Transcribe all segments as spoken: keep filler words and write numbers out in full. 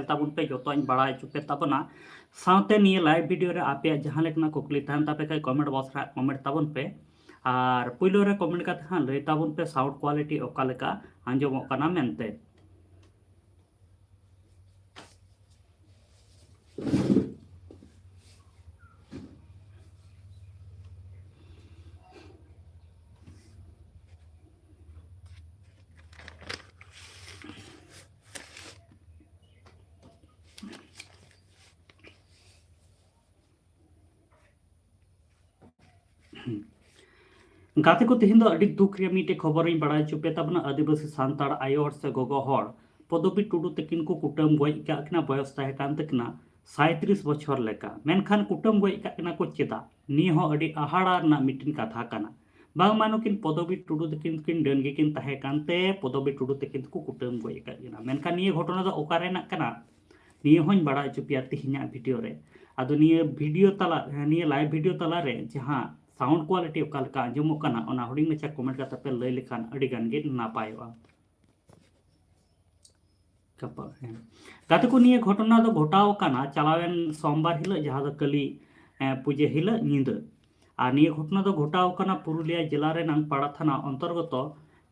ᱛᱟᱵᱚᱱ ᱯᱮ, ᱡᱚᱛᱚᱧ ᱵᱟᱲᱟᱭ ᱦᱚᱪᱚ ᱯᱮ ᱛᱟᱵᱚᱱᱟ᱾ ᱥᱟᱶᱛᱮ ᱱᱤᱭᱟᱹ live video ᱨᱮ ᱟᱯᱮᱭᱟᱜ ᱡᱟᱦᱟᱸ ᱞᱮᱠᱟᱱᱟᱜ ᱠᱩᱠᱞᱤ ᱛᱟᱦᱮᱱ ᱛᱟᱯᱮ ᱠᱷᱟᱡ comment box ᱨᱮ comment ᱛᱟᱵᱚᱱ ᱯᱮ᱾ ᱟᱨ ᱯᱩᱭᱞᱩ ᱨᱮ comment ᱠᱟᱛᱮ ᱦᱟᱸᱜ ᱞᱟᱹᱭ ᱛᱟᱵᱚᱱ ᱯᱮ sound quality ᱚᱠᱟ ᱞᱮᱠᱟ ᱟᱸᱡᱚᱢᱚᱜ ᱠᱟᱱᱟ ᱢᱮᱱᱛᱮ᱾ ᱜᱟᱛᱮ ᱠᱚ, ᱛᱮᱦᱮᱧ ᱫᱚ ᱟᱹᱰᱤ ᱫᱩᱠ ᱨᱮᱭᱟᱜ ᱢᱤᱫᱴᱮᱡ ᱠᱷᱚᱵᱚᱨᱤᱧ ᱵᱟᱲᱟᱭ ᱦᱚᱪᱚ ᱯᱮ ᱛᱟᱵᱚᱱᱟ᱾ ᱟᱹᱫᱤᱵᱟᱹᱥᱤ ᱥᱟᱱᱛᱟᱲ ᱟᱭᱳ ᱦᱚᱲ ᱥᱮ ᱜᱚᱜᱚ ᱦᱚᱲ ᱯᱚᱫᱚᱵᱤ ᱴᱩᱰᱩ ᱛᱟᱹᱠᱤᱱ ᱠᱚ ᱠᱩᱴᱟᱹᱢ ᱜᱚᱡ ᱟᱠᱟᱫ ᱠᱤᱱᱟ᱾ ᱵᱚᱭᱚᱥ ᱛᱟᱦᱮᱸ ᱠᱟᱱ ᱛᱟᱹᱠᱤᱱᱟ ᱥᱟᱸᱭᱛᱨᱤᱥ ᱵᱚᱪᱷᱚᱨ ᱞᱮᱠᱟ᱾ ᱢᱮᱱᱠᱷᱟᱱ ᱠᱩᱴᱟᱹᱢ ᱜᱚᱡ ᱟᱠᱟᱫ ᱠᱤᱱᱟ ᱠᱚ ᱪᱮᱫᱟᱜ? ᱱᱤᱭᱟᱹ ᱦᱚᱸ ᱟᱹᱰᱤ ᱟᱦᱟᱲᱟ ᱨᱮᱱᱟᱜ ᱢᱤᱫᱴᱮᱱ ᱠᱟᱛᱷᱟ ᱠᱟᱱᱟ᱾ ᱵᱟᱝᱢᱟ ᱱᱩᱠᱤᱱ ᱯᱚᱫᱚᱵᱤ ᱴᱩᱰᱩ ᱛᱟᱹᱠᱤᱱ ᱠᱤᱱ ᱰᱟᱹᱱ ᱜᱮᱠᱤᱱ ᱛᱟᱦᱮᱸ ᱠᱟᱱᱛᱮ ᱯᱚᱫᱚᱵᱤ ᱴᱩᱰᱩ ᱛᱟᱹᱠᱤᱱ ᱫᱚᱠᱚ ᱠᱩᱴᱟᱹᱢ ᱜᱚᱡ ᱟᱠᱟᱫ ᱠᱤᱱᱟ᱾ ᱢᱮᱱᱠᱷᱟᱱ ᱱᱤᱭᱟᱹ ᱜᱷᱚᱴᱚᱱᱟ ᱫᱚ ᱚᱠᱟ ᱨᱮᱱᱟᱜ ᱠᱟᱱᱟ? ᱱᱤᱭᱟᱹ ᱦᱚᱸᱧ ᱵᱟᱲᱟᱭ ᱦᱚᱪᱚ ᱯᱮᱭᱟ ᱛᱮᱦᱮᱧᱟᱜ video ᱨᱮ᱾ ᱟᱫᱚ ᱱᱤᱭᱟᱹ video ᱛᱟᱞᱟ, ᱱᱤᱭᱟᱹ live video ᱛᱟᱞᱟᱨᱮ ᱡᱟᱦᱟᱸ sound quality ᱚᱠᱟ ᱞᱮᱠᱟ ᱟᱸᱡᱚᱢᱚᱜ ᱠᱟᱱᱟ, ᱚᱱᱟ ᱦᱩᱰᱤᱧ ᱢᱟᱪᱷᱟ comment ᱠᱟᱛᱮ ᱯᱮ ᱞᱟᱹᱭ ᱞᱮᱠᱷᱟᱱ ᱟᱹᱰᱤ ᱜᱟᱱ ᱜᱮ ᱱᱟᱯᱟᱭᱚᱜᱼᱟ᱾ ᱜᱟᱯᱟ, ᱦᱮᱸ᱾ ᱜᱟᱛᱮ ᱠᱚ, ᱱᱤᱭᱟᱹ ᱜᱷᱚᱴᱚᱱᱟ ᱫᱚ ᱜᱷᱚᱴᱟᱣ ᱟᱠᱟᱱᱟ ᱪᱟᱞᱟᱣᱮᱱ ᱥᱳᱢᱵᱟᱨ ᱦᱤᱞᱳᱜ, ᱡᱟᱦᱟᱸ ᱫᱚ ᱠᱟᱹᱞᱤ, ᱮᱸ, ᱯᱩᱡᱟᱹ ᱦᱤᱞᱳᱜ ᱧᱤᱫᱟᱹ᱾ ᱟᱨ ᱱᱤᱭᱟᱹ ᱜᱷᱚᱴᱚᱱᱟ ᱫᱚ ᱜᱷᱚᱴᱟᱣ ᱟᱠᱟᱱᱟ ᱯᱩᱨᱩᱞᱤᱭᱟ ᱡᱮᱞᱟ ᱨᱮᱱᱟᱝ ᱯᱟᱲᱟ ᱛᱷᱟᱱᱟ ᱚᱱᱛᱚᱨᱜᱚᱛᱚ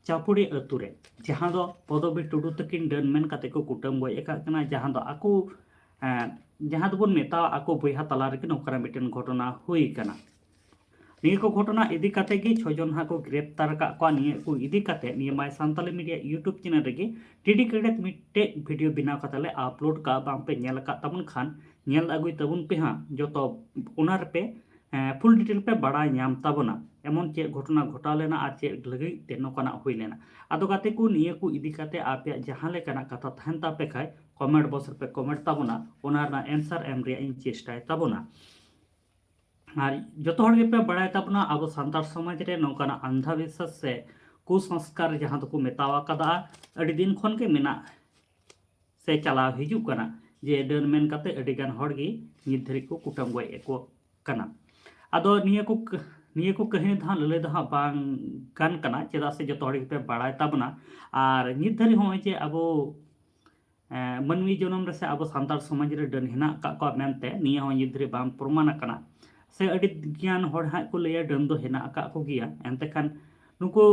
ᱪᱟᱯᱩᱲᱤ ᱟᱹᱛᱩ ᱨᱮ, ᱡᱟᱦᱟᱸ ᱫᱚ ᱯᱚᱫᱚᱵᱤ ᱴᱩᱰᱩ ᱛᱟᱹᱠᱤᱱ ᱰᱟᱹᱱ ᱢᱮᱱ ᱠᱟᱛᱮ ᱠᱚ ᱠᱩᱴᱟᱹᱢ ᱜᱚᱡ ᱟᱠᱟᱫ ᱠᱤᱱᱟ, ᱡᱟᱦᱟᱸ ᱫᱚ ᱟᱠᱚ, ᱮᱸ, ᱡᱟᱦᱟᱸ ᱫᱚᱵᱚᱱ ᱢᱮᱛᱟᱣᱟ ᱟᱠᱚ ᱵᱚᱭᱦᱟ ᱛᱟᱞᱟ ᱨᱮᱜᱮ ᱱᱚᱝᱠᱟᱱᱟᱜ ᱢᱤᱫᱴᱮᱱ ᱜᱷᱚᱴᱚᱱᱟ ᱦᱩᱭ ᱟᱠᱟᱱᱟ᱾ ᱱᱤᱭᱟᱹ ᱠᱚ ᱜᱷᱚᱴᱚᱱᱟ ᱤᱫᱤ ᱠᱟᱛᱮ ᱜᱮ ᱪᱷᱚ ᱡᱚᱱ ᱦᱟᱸᱜ ᱠᱚ ᱜᱨᱮᱯᱛᱟᱨ ᱟᱠᱟᱫ ᱠᱚᱣᱟ᱾ ᱱᱤᱭᱟᱹ ᱠᱚ ᱤᱫᱤ ᱠᱟᱛᱮ ᱱᱤᱭᱟᱹ My Santali Media YouTube channel ᱨᱮᱜᱮ dedicated ᱢᱤᱫᱴᱮᱡ video ᱵᱮᱱᱟᱣ ᱠᱟᱛᱮ ᱞᱮ upload ᱠᱟᱜᱼᱟ᱾ ᱵᱟᱝ ᱯᱮ ᱧᱮᱞ ᱟᱠᱟᱫ ᱛᱟᱵᱚᱱ ᱠᱷᱟᱱ ᱧᱮᱞ ᱟᱹᱜᱩᱭ ᱛᱟᱵᱚᱱ ᱯᱮ ᱦᱟᱸᱜ᱾ ᱡᱚᱛᱚ ᱚᱱᱟ ᱨᱮᱯᱮ, ᱮᱸ, full detail ᱯᱮ ᱵᱟᱲᱟᱭ ᱧᱟᱢ ᱛᱟᱵᱚᱱᱟ, ᱮᱢᱚᱱ ᱪᱮᱫ ᱜᱷᱚᱴᱚᱱᱟ ᱜᱷᱚᱴᱟᱣ ᱞᱮᱱᱟ ᱟᱨ ᱪᱮᱫ ᱞᱟᱹᱜᱤᱫ ᱛᱮ ᱱᱚᱝᱠᱟᱱᱟᱜ ᱦᱩᱭ ᱞᱮᱱᱟ᱾ ᱟᱫᱚ ᱜᱟᱛᱮ ᱠᱚ, ᱱᱤᱭᱟᱹ ᱠᱚ ᱤᱫᱤ ᱠᱟᱛᱮ ᱟᱯᱮᱭᱟᱜ ᱡᱟᱦᱟᱸ ᱞᱮᱠᱟᱱᱟᱜ ᱠᱟᱛᱷᱟ ᱛᱟᱦᱮᱱ ᱛᱟᱯᱮ ᱠᱷᱟᱡ comment box ᱨᱮᱯᱮ comment ᱛᱟᱵᱚᱱᱟ, ᱚᱱᱟ ᱨᱮᱱᱟᱜ answer ᱮᱢ ᱨᱮᱭᱟᱜ ᱤᱧ ᱪᱮᱥᱴᱟᱭ ᱛᱟᱵᱚᱱᱟ᱾ ᱟᱨ ᱡᱚᱛᱚ ᱦᱚᱲ ᱜᱮᱯᱮ ᱵᱟᱲᱟᱭ ᱛᱟᱵᱚᱱᱟ, ᱟᱵᱚ ᱥᱟᱱᱛᱟᱲ ᱥᱚᱢᱟᱡᱽ ᱨᱮ ᱱᱚᱝᱠᱟᱱᱟᱜ ᱟᱱᱫᱷᱟ ᱵᱤᱥᱥᱟᱥ ᱥᱮ ᱠᱩᱥᱚᱝᱥᱠᱟᱨ ᱡᱟᱦᱟᱸ ᱫᱚᱠᱚ ᱢᱮᱛᱟᱣ ᱟᱠᱟᱫᱟ, ᱟᱹᱰᱤ ᱫᱤᱱ ᱠᱷᱚᱱ ᱜᱮ ᱢᱮᱱᱟᱜ ᱥᱮ ᱪᱟᱞᱟᱣ ᱦᱤᱡᱩᱜ ᱠᱟᱱᱟ, ᱡᱮ ᱰᱟᱹᱱ ᱢᱮᱱ ᱠᱟᱛᱮ ᱟᱹᱰᱤ ᱜᱟᱱ ᱦᱚᱲ ᱜᱮ ᱱᱤᱛ ᱫᱷᱟᱹᱨᱤᱡ ᱠᱚ ᱠᱩᱴᱟᱹᱢ ᱜᱚᱡ ᱮᱫ ᱠᱚ ᱠᱟᱱᱟ᱾ ᱟᱫᱚ ᱱᱤᱭᱟᱹ ᱠᱚ ᱠᱟᱹ-, ᱱᱤᱭᱟᱹ ᱠᱚ ᱠᱟᱹᱦᱱᱤ ᱫᱚ ᱦᱟᱸᱜ ᱞᱟᱹᱞᱟᱹᱭ ᱫᱚ ᱦᱟᱸᱜ ᱵᱟᱝ ᱜᱟᱱ ᱠᱟᱱᱟ, ᱪᱮᱫᱟᱜ ᱥᱮ ᱡᱚᱛᱚ ᱦᱚᱲ ᱜᱮᱯᱮ ᱵᱟᱲᱟᱭ ᱛᱟᱵᱚᱱᱟ᱾ ᱟᱨ ᱱᱤᱛ ᱫᱷᱟᱹᱨᱤᱡ ᱦᱚᱸᱜᱼᱚᱭ ᱡᱮ ᱟᱵᱚ ᱮᱸ, ᱢᱟᱹᱱᱢᱤ ᱡᱚᱱᱚᱢ ᱨᱮ ᱥᱮ ᱟᱵᱚ ᱥᱟᱱᱛᱟᱲ ᱥᱚᱢᱟᱡᱽ ᱨᱮ ᱰᱟᱹᱱ ᱦᱮᱱᱟᱜ ᱟᱠᱟᱫ ᱠᱚᱣᱟ ᱢᱮᱱᱛᱮ ᱱᱤᱭᱟᱹ ᱦᱚᱸ ᱱᱤᱛ ᱫᱷᱟᱹᱨᱤᱡ ᱵᱟᱝ ᱯᱨᱚᱢᱟᱱ ᱟᱠᱟᱱᱟ᱾ ᱥᱮ ᱟᱹᱰᱤ ᱜᱟᱱ ᱦᱚᱲ ᱦᱟᱸᱜ ᱠᱚ ᱞᱟᱹᱭᱟ ᱰᱟᱹᱱ ᱫᱚ ᱦᱮᱱᱟᱜ ᱟᱠᱟᱫ ᱠᱚᱜᱮᱭᱟ᱾ ᱮᱱᱛᱮ ᱠᱷᱟᱱ ᱱᱩᱠᱩ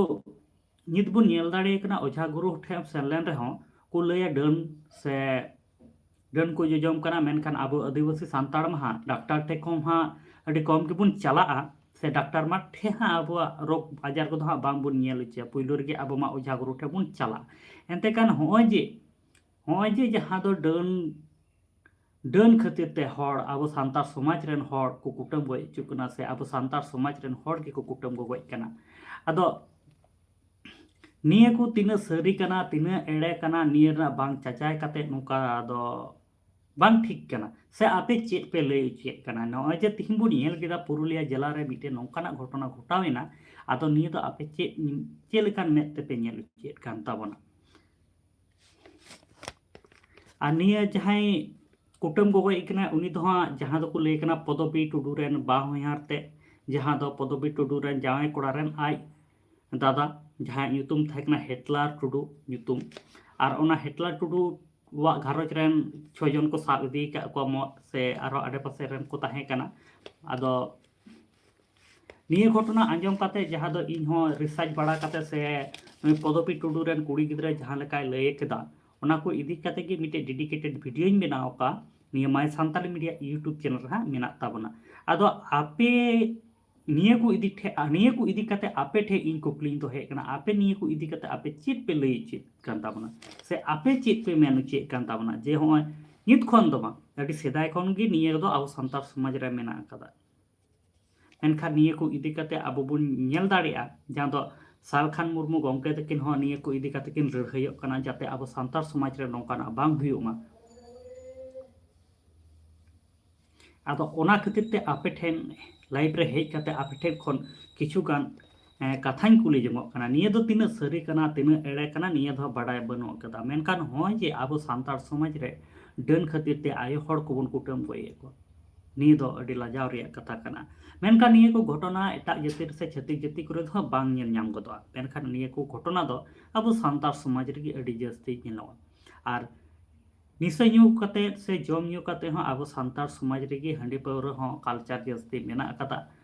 ᱱᱤᱛ ᱵᱚᱱ ᱧᱮᱞ ᱫᱟᱲᱮ ᱠᱟᱱᱟ, ᱚᱡᱷᱟ ᱜᱩᱨᱩ ᱴᱷᱮᱱ ᱮᱢ ᱥᱮᱱ ᱞᱮᱱ ᱨᱮᱦᱚᱸ ᱠᱚ ᱞᱟᱹᱭᱟ ᱰᱟᱹᱱ ᱥᱮ ᱰᱟᱹᱱ ᱠᱚ ᱡᱚᱡᱚᱢ ᱠᱟᱱᱟ, ᱢᱮᱱᱠᱷᱟᱱ ᱟᱵᱚ ᱟᱹᱫᱤᱵᱟᱹᱥᱤ ᱥᱟᱱᱛᱟᱲ ᱢᱟ ᱦᱟᱸᱜ ᱰᱟᱠᱛᱟᱨ ᱴᱷᱮᱱ ᱠᱷᱚᱱ ᱦᱟᱸᱜ ᱟᱹᱰᱤ ᱠᱚᱢ ᱜᱮᱵᱚᱱ ᱪᱟᱞᱟᱜᱼᱟ, ᱥᱮ ᱰᱟᱠᱛᱟᱨ ᱢᱟ ᱴᱷᱮᱱ ᱦᱟᱸᱜ ᱟᱵᱚᱣᱟᱜ ᱨᱳᱜᱽ ᱟᱡᱟᱨ ᱠᱚᱫᱚ ᱦᱟᱸᱜ ᱵᱟᱝᱵᱚᱱ ᱧᱮᱞ ᱦᱚᱪᱚᱭᱟ, ᱯᱩᱭᱞᱩ ᱨᱮᱜᱮ ᱟᱵᱚ ᱢᱟ ᱚᱡᱷᱟ ᱜᱩᱨᱩ ᱴᱷᱮᱱ ᱵᱚᱱ ᱪᱟᱞᱟᱜᱼᱟ᱾ ᱮᱱᱛᱮ ᱠᱷᱟᱱ ᱦᱚᱸᱜᱼᱚᱭ ᱡᱮ, ᱦᱚᱸᱜᱼᱚᱭ ᱡᱮ ᱡᱟᱦᱟᱸ ᱫᱚ ᱰᱟᱹᱱ, ᱰᱟᱹᱱ ᱠᱷᱟᱹᱛᱤᱨ ᱛᱮ ᱦᱚᱲ, ᱟᱵᱚ ᱥᱟᱱᱛᱟᱲ ᱥᱚᱢᱟᱡᱽ ᱨᱮᱱ ᱦᱚᱲ ᱠᱚ ᱠᱩᱴᱟᱹᱢ ᱜᱚᱡ ᱦᱚᱪᱚᱜ ᱠᱟᱱᱟ, ᱥᱮ ᱟᱵᱚ ᱥᱟᱱᱛᱟᱲ ᱥᱚᱢᱟᱡᱽ ᱨᱮᱱ ᱦᱚᱲ ᱜᱮᱠᱚ ᱠᱩᱴᱟᱹᱢ ᱜᱚᱜᱚᱡ ᱠᱟᱱᱟ᱾ ᱟᱫᱚ ᱱᱤᱭᱟᱹ ᱠᱚ ᱛᱤᱱᱟᱹᱜ ᱥᱟᱹᱨᱤ ᱠᱟᱱᱟ, ᱛᱤᱱᱟᱹᱜ ᱮᱲᱮ ᱠᱟᱱᱟ, ᱱᱤᱭᱟᱹ ᱨᱮᱱᱟᱜ ᱵᱟᱝ ᱪᱟᱪᱟᱭ ᱠᱟᱛᱮ ᱱᱚᱝᱠᱟ ᱫᱚ ᱵᱟᱝ ᱴᱷᱤᱠ ᱠᱟᱱᱟ᱾ ᱥᱮ ᱟᱯᱮ ᱪᱮᱫ ᱯᱮ ᱞᱟᱹᱭ ᱦᱚᱪᱚᱭᱮᱫ ᱠᱟᱱᱟ? ᱱᱚᱜᱼᱚᱭ ᱡᱮ ᱛᱤᱦᱤᱧ ᱵᱚᱱ ᱧᱮᱞ ᱠᱮᱫᱟ ᱯᱩᱨᱩᱞᱤᱭᱟᱹ ᱡᱮᱞᱟ ᱨᱮ ᱢᱤᱫᱴᱮᱱ ᱱᱚᱝᱠᱟᱱᱟᱜ ᱜᱷᱚᱴᱚᱱᱟ ᱜᱷᱚᱴᱟᱣ ᱮᱱᱟ, ᱟᱫᱚ ᱱᱤᱭᱟᱹ ᱫᱚ ᱟᱯᱮ ᱪᱮᱫ, ᱪᱮᱫ ᱞᱮᱠᱟᱱ ᱢᱮᱫ ᱛᱮᱯᱮ ᱧᱮᱞ ᱦᱚᱪᱚᱭᱮᱫ ᱠᱟᱱ ᱛᱟᱵᱚᱱᱟ? ᱟᱨ ᱱᱤᱭᱟᱹ ᱡᱟᱦᱟᱸᱭ ᱠᱩᱴᱟᱹᱢ ᱜᱚᱜᱚᱡ ᱠᱟᱱᱟ, ᱩᱱᱤ ᱫᱚ ᱦᱟᱸᱜ ᱡᱟᱦᱟᱸ ᱫᱚᱠᱚ ᱞᱟᱹᱭ ᱠᱟᱱᱟ ᱯᱚᱫᱚᱵᱤ ᱴᱩᱰᱩ ᱨᱮᱱ ᱵᱟᱦᱚᱧᱦᱟᱨ ᱛᱮ, ᱡᱟᱦᱟᱸ ᱫᱚ ᱯᱚᱫᱚᱵᱤ ᱴᱩᱰᱩ ᱨᱮᱱ ᱡᱟᱶᱟᱭ ᱠᱚᱲᱟ ᱨᱮᱱ ᱟᱡ ᱫᱟᱫᱟ, ᱡᱟᱦᱟᱸᱭᱟᱜ ᱧᱩᱛᱩᱢ ᱛᱟᱦᱮᱸ ᱠᱟᱱᱟ ᱦᱮᱴᱞᱟᱨ ᱴᱩᱰᱩ ᱧᱩᱛᱩᱢ᱾ ᱟᱨ ᱚᱱᱟ ᱦᱮᱴᱞᱟᱨ ᱴᱩᱰᱩᱣᱟᱜ ᱜᱷᱟᱨᱚᱸᱡᱽ ᱨᱮᱱ ᱪᱷᱚ ᱡᱚᱱ ᱠᱚ ᱥᱟᱵ ᱤᱫᱤ ᱟᱠᱟᱫ ᱠᱚᱣᱟ ᱢᱚᱫ, ᱥᱮ ᱟᱨᱦᱚᱸ ᱟᱰᱮᱯᱟᱥᱮ ᱨᱮᱱ ᱠᱚ ᱛᱟᱦᱮᱸ ᱠᱟᱱᱟ᱾ ᱟᱫᱚ ᱱᱤᱭᱟᱹ ᱜᱷᱚᱴᱚᱱᱟ ᱟᱸᱡᱚᱢ ᱠᱟᱛᱮ, ᱡᱟᱦᱟᱸ ᱫᱚ ᱤᱧ ᱦᱚᱸ ᱨᱤᱥᱟᱨᱪ ᱵᱟᱲᱟ ᱠᱟᱛᱮ ᱥᱮ ᱱᱩᱭ ᱯᱚᱫᱚᱵᱤ ᱴᱩᱰᱩ ᱨᱮᱱ ᱠᱩᱲᱤ ᱜᱤᱫᱽᱨᱟᱹ ᱡᱟᱦᱟᱸ ᱞᱮᱠᱟᱭ ᱞᱟᱹᱭ ᱠᱮᱫᱟ, ᱚᱱᱟ ᱠᱚ ᱤᱫᱤ ᱠᱟᱛᱮ ᱜᱮ ᱢᱤᱫᱴᱮᱡ ᱰᱮᱰᱤᱠᱮᱴᱮᱰ ᱵᱷᱤᱰᱤᱭᱳᱧ ᱵᱮᱱᱟᱣ ᱟᱠᱟᱫᱼᱟ᱾ ᱱᱤᱭᱟᱹ My Santali Media YouTube channel ᱨᱮ ᱦᱟᱸᱜ ᱢᱮᱱᱟᱜ ᱛᱟᱵᱚᱱᱟ᱾ ᱟᱫᱚ ᱟᱯᱮ ᱱᱤᱭᱟᱹ ᱠᱚ ᱤᱫᱤ ᱴᱷᱮ-, ᱱᱤᱭᱟᱹ ᱠᱚ ᱤᱫᱤ ᱠᱟᱛᱮ ᱟᱯᱮ ᱴᱷᱮᱱ ᱤᱧ ᱠᱩᱠᱞᱤᱧ ᱫᱚᱦᱚᱭᱮᱫ ᱠᱟᱱᱟ, ᱟᱯᱮ ᱱᱤᱭᱟᱹ ᱠᱚ ᱤᱫᱤ ᱠᱟᱛᱮ ᱟᱯᱮ ᱪᱮᱫ ᱯᱮ ᱞᱟᱹᱭ ᱦᱚᱪᱚᱭᱮᱫ ᱠᱟᱱ ᱛᱟᱵᱚᱱᱟ? ᱥᱮ ᱟᱯᱮ ᱪᱮᱫ ᱯᱮ ᱢᱮᱱ ᱦᱚᱪᱚᱭᱮᱫ ᱠᱟᱱ ᱛᱟᱵᱚᱱᱟ? ᱡᱮ ᱦᱚᱸᱜᱼᱚᱭ ᱱᱤᱛ ᱠᱷᱚᱱ ᱫᱚ ᱵᱟᱝ, ᱟᱹᱰᱤ ᱥᱮᱫᱟᱭ ᱠᱷᱚᱱ ᱜᱮ ᱱᱤᱭᱟᱹ ᱫᱚ ᱟᱵᱚ ᱥᱟᱱᱛᱟᱲ ᱥᱚᱢᱟᱡᱽ ᱨᱮ ᱢᱮᱱᱟᱜ ᱟᱠᱟᱫᱟ᱾ ᱢᱮᱱᱠᱷᱟᱱ ᱱᱤᱭᱟᱹ ᱠᱚ ᱤᱫᱤ ᱠᱟᱛᱮ ᱟᱵᱚ ᱵᱚᱱ ᱧᱮᱞ ᱫᱟᱲᱮᱭᱟᱜᱼᱟ, ᱡᱟᱦᱟᱸ ᱫᱚ ᱥᱟᱞᱠᱷᱟᱱ ᱢᱩᱨᱢᱩ ᱜᱚᱢᱠᱮ ᱛᱟᱹᱠᱤᱱ ᱦᱚᱸ ᱱᱤᱭᱟᱹ ᱠᱚ ᱤᱫᱤ ᱠᱟᱛᱮ ᱠᱤᱱ ᱞᱟᱹᱲᱦᱟᱹᱭᱚᱜ ᱠᱟᱱᱟ, ᱡᱟᱛᱮ ᱟᱵᱚ ᱥᱟᱱᱛᱟᱲ ᱥᱚᱢᱟᱡᱽ ᱨᱮ ᱱᱚᱝᱠᱟᱱᱟᱜ ᱵᱟᱝ ᱦᱩᱭᱩᱜ ᱢᱟ᱾ ᱟᱫᱚ ᱚᱱᱟ ᱠᱷᱟᱹᱛᱤᱨ ᱛᱮ ᱟᱯᱮ ᱴᱷᱮᱱ ᱞᱟᱭᱤᱵᱷ ᱨᱮ ᱦᱮᱡ ᱠᱟᱛᱮ ᱟᱯᱮ ᱴᱷᱮᱱ ᱠᱷᱚᱱ ᱠᱤᱪᱷᱩ ᱜᱟᱱ, ᱮᱸ, ᱠᱟᱛᱷᱟᱧ ᱠᱩᱞᱤ ᱡᱚᱝᱚᱜ ᱠᱟᱱᱟ᱾ ᱱᱤᱭᱟᱹ ᱫᱚ ᱛᱤᱱᱟᱹᱜ ᱥᱟᱹᱨᱤ ᱠᱟᱱᱟ, ᱛᱤᱱᱟᱹᱜ ᱮᱲᱮ ᱠᱟᱱᱟ, ᱱᱤᱭᱟᱹ ᱫᱚ ᱵᱟᱰᱟᱭ ᱵᱟᱹᱱᱩᱜ ᱟᱠᱟᱫᱟ᱾ ᱢᱮᱱᱠᱷᱟᱱ ᱱᱚᱜᱼᱚᱭ ᱡᱮ ᱟᱵᱚ ᱥᱟᱱᱛᱟᱲ ᱥᱚᱢᱟᱡᱽ ᱨᱮ ᱰᱟᱹᱱ ᱠᱷᱟᱹᱛᱤᱨ ᱛᱮ ᱟᱭᱳ ᱦᱚᱲ ᱠᱚᱵᱚᱱ ᱠᱩᱴᱟᱹᱢ ᱜᱚᱡ ᱮᱫ ᱠᱚᱣᱟ, ᱱᱤᱭᱟᱹ ᱫᱚ ᱟᱹᱰᱤ ᱞᱟᱡᱟᱣ ᱨᱮᱭᱟᱜ ᱠᱟᱛᱷᱟ ᱠᱟᱱᱟ᱾ ᱢᱮᱱᱠᱷᱟᱱ ᱱᱤᱭᱟᱹ ᱠᱚ ᱜᱷᱚᱴᱚᱱᱟ ᱮᱴᱟᱜ ᱡᱟᱹᱛᱤ ᱨᱮ ᱥᱮ ᱪᱷᱟᱹᱛᱤᱠ ᱡᱟᱹᱛᱤ ᱠᱚᱨᱮ ᱫᱚ ᱦᱟᱸᱜ ᱵᱟᱝ ᱧᱮᱞ ᱧᱟᱢ ᱜᱚᱫᱚᱜᱼᱟ᱾ ᱢᱮᱱᱠᱷᱟᱱ ᱱᱤᱭᱟᱹ ᱠᱚ ᱜᱷᱚᱴᱚᱱᱟ ᱫᱚ ᱟᱵᱚ ᱥᱟᱱᱛᱟᱲ ᱥᱚᱢᱟᱡᱽ ᱨᱮᱜᱮ ᱟᱹᱰᱤ ᱡᱟᱹᱥᱛᱤ ᱧᱮᱞᱚᱜᱼᱟ᱾ ᱟᱨ ᱱᱤᱥᱟᱹ ᱧᱩ ᱠᱟᱛᱮ ᱥᱮ ᱡᱚᱢ ᱧᱩ ᱠᱟᱛᱮ ᱦᱚᱸ ᱟᱵᱚ ᱥᱟᱱᱛᱟᱲ ᱥᱚᱢᱟᱡᱽ ᱨᱮᱜᱮ ᱦᱟᱺᱰᱤ ᱯᱟᱹᱣᱨᱟᱹ ᱦᱚᱸ culture ᱡᱟᱹᱥᱛᱤ ᱢᱮᱱᱟᱜ ᱟᱠᱟᱫᱟ᱾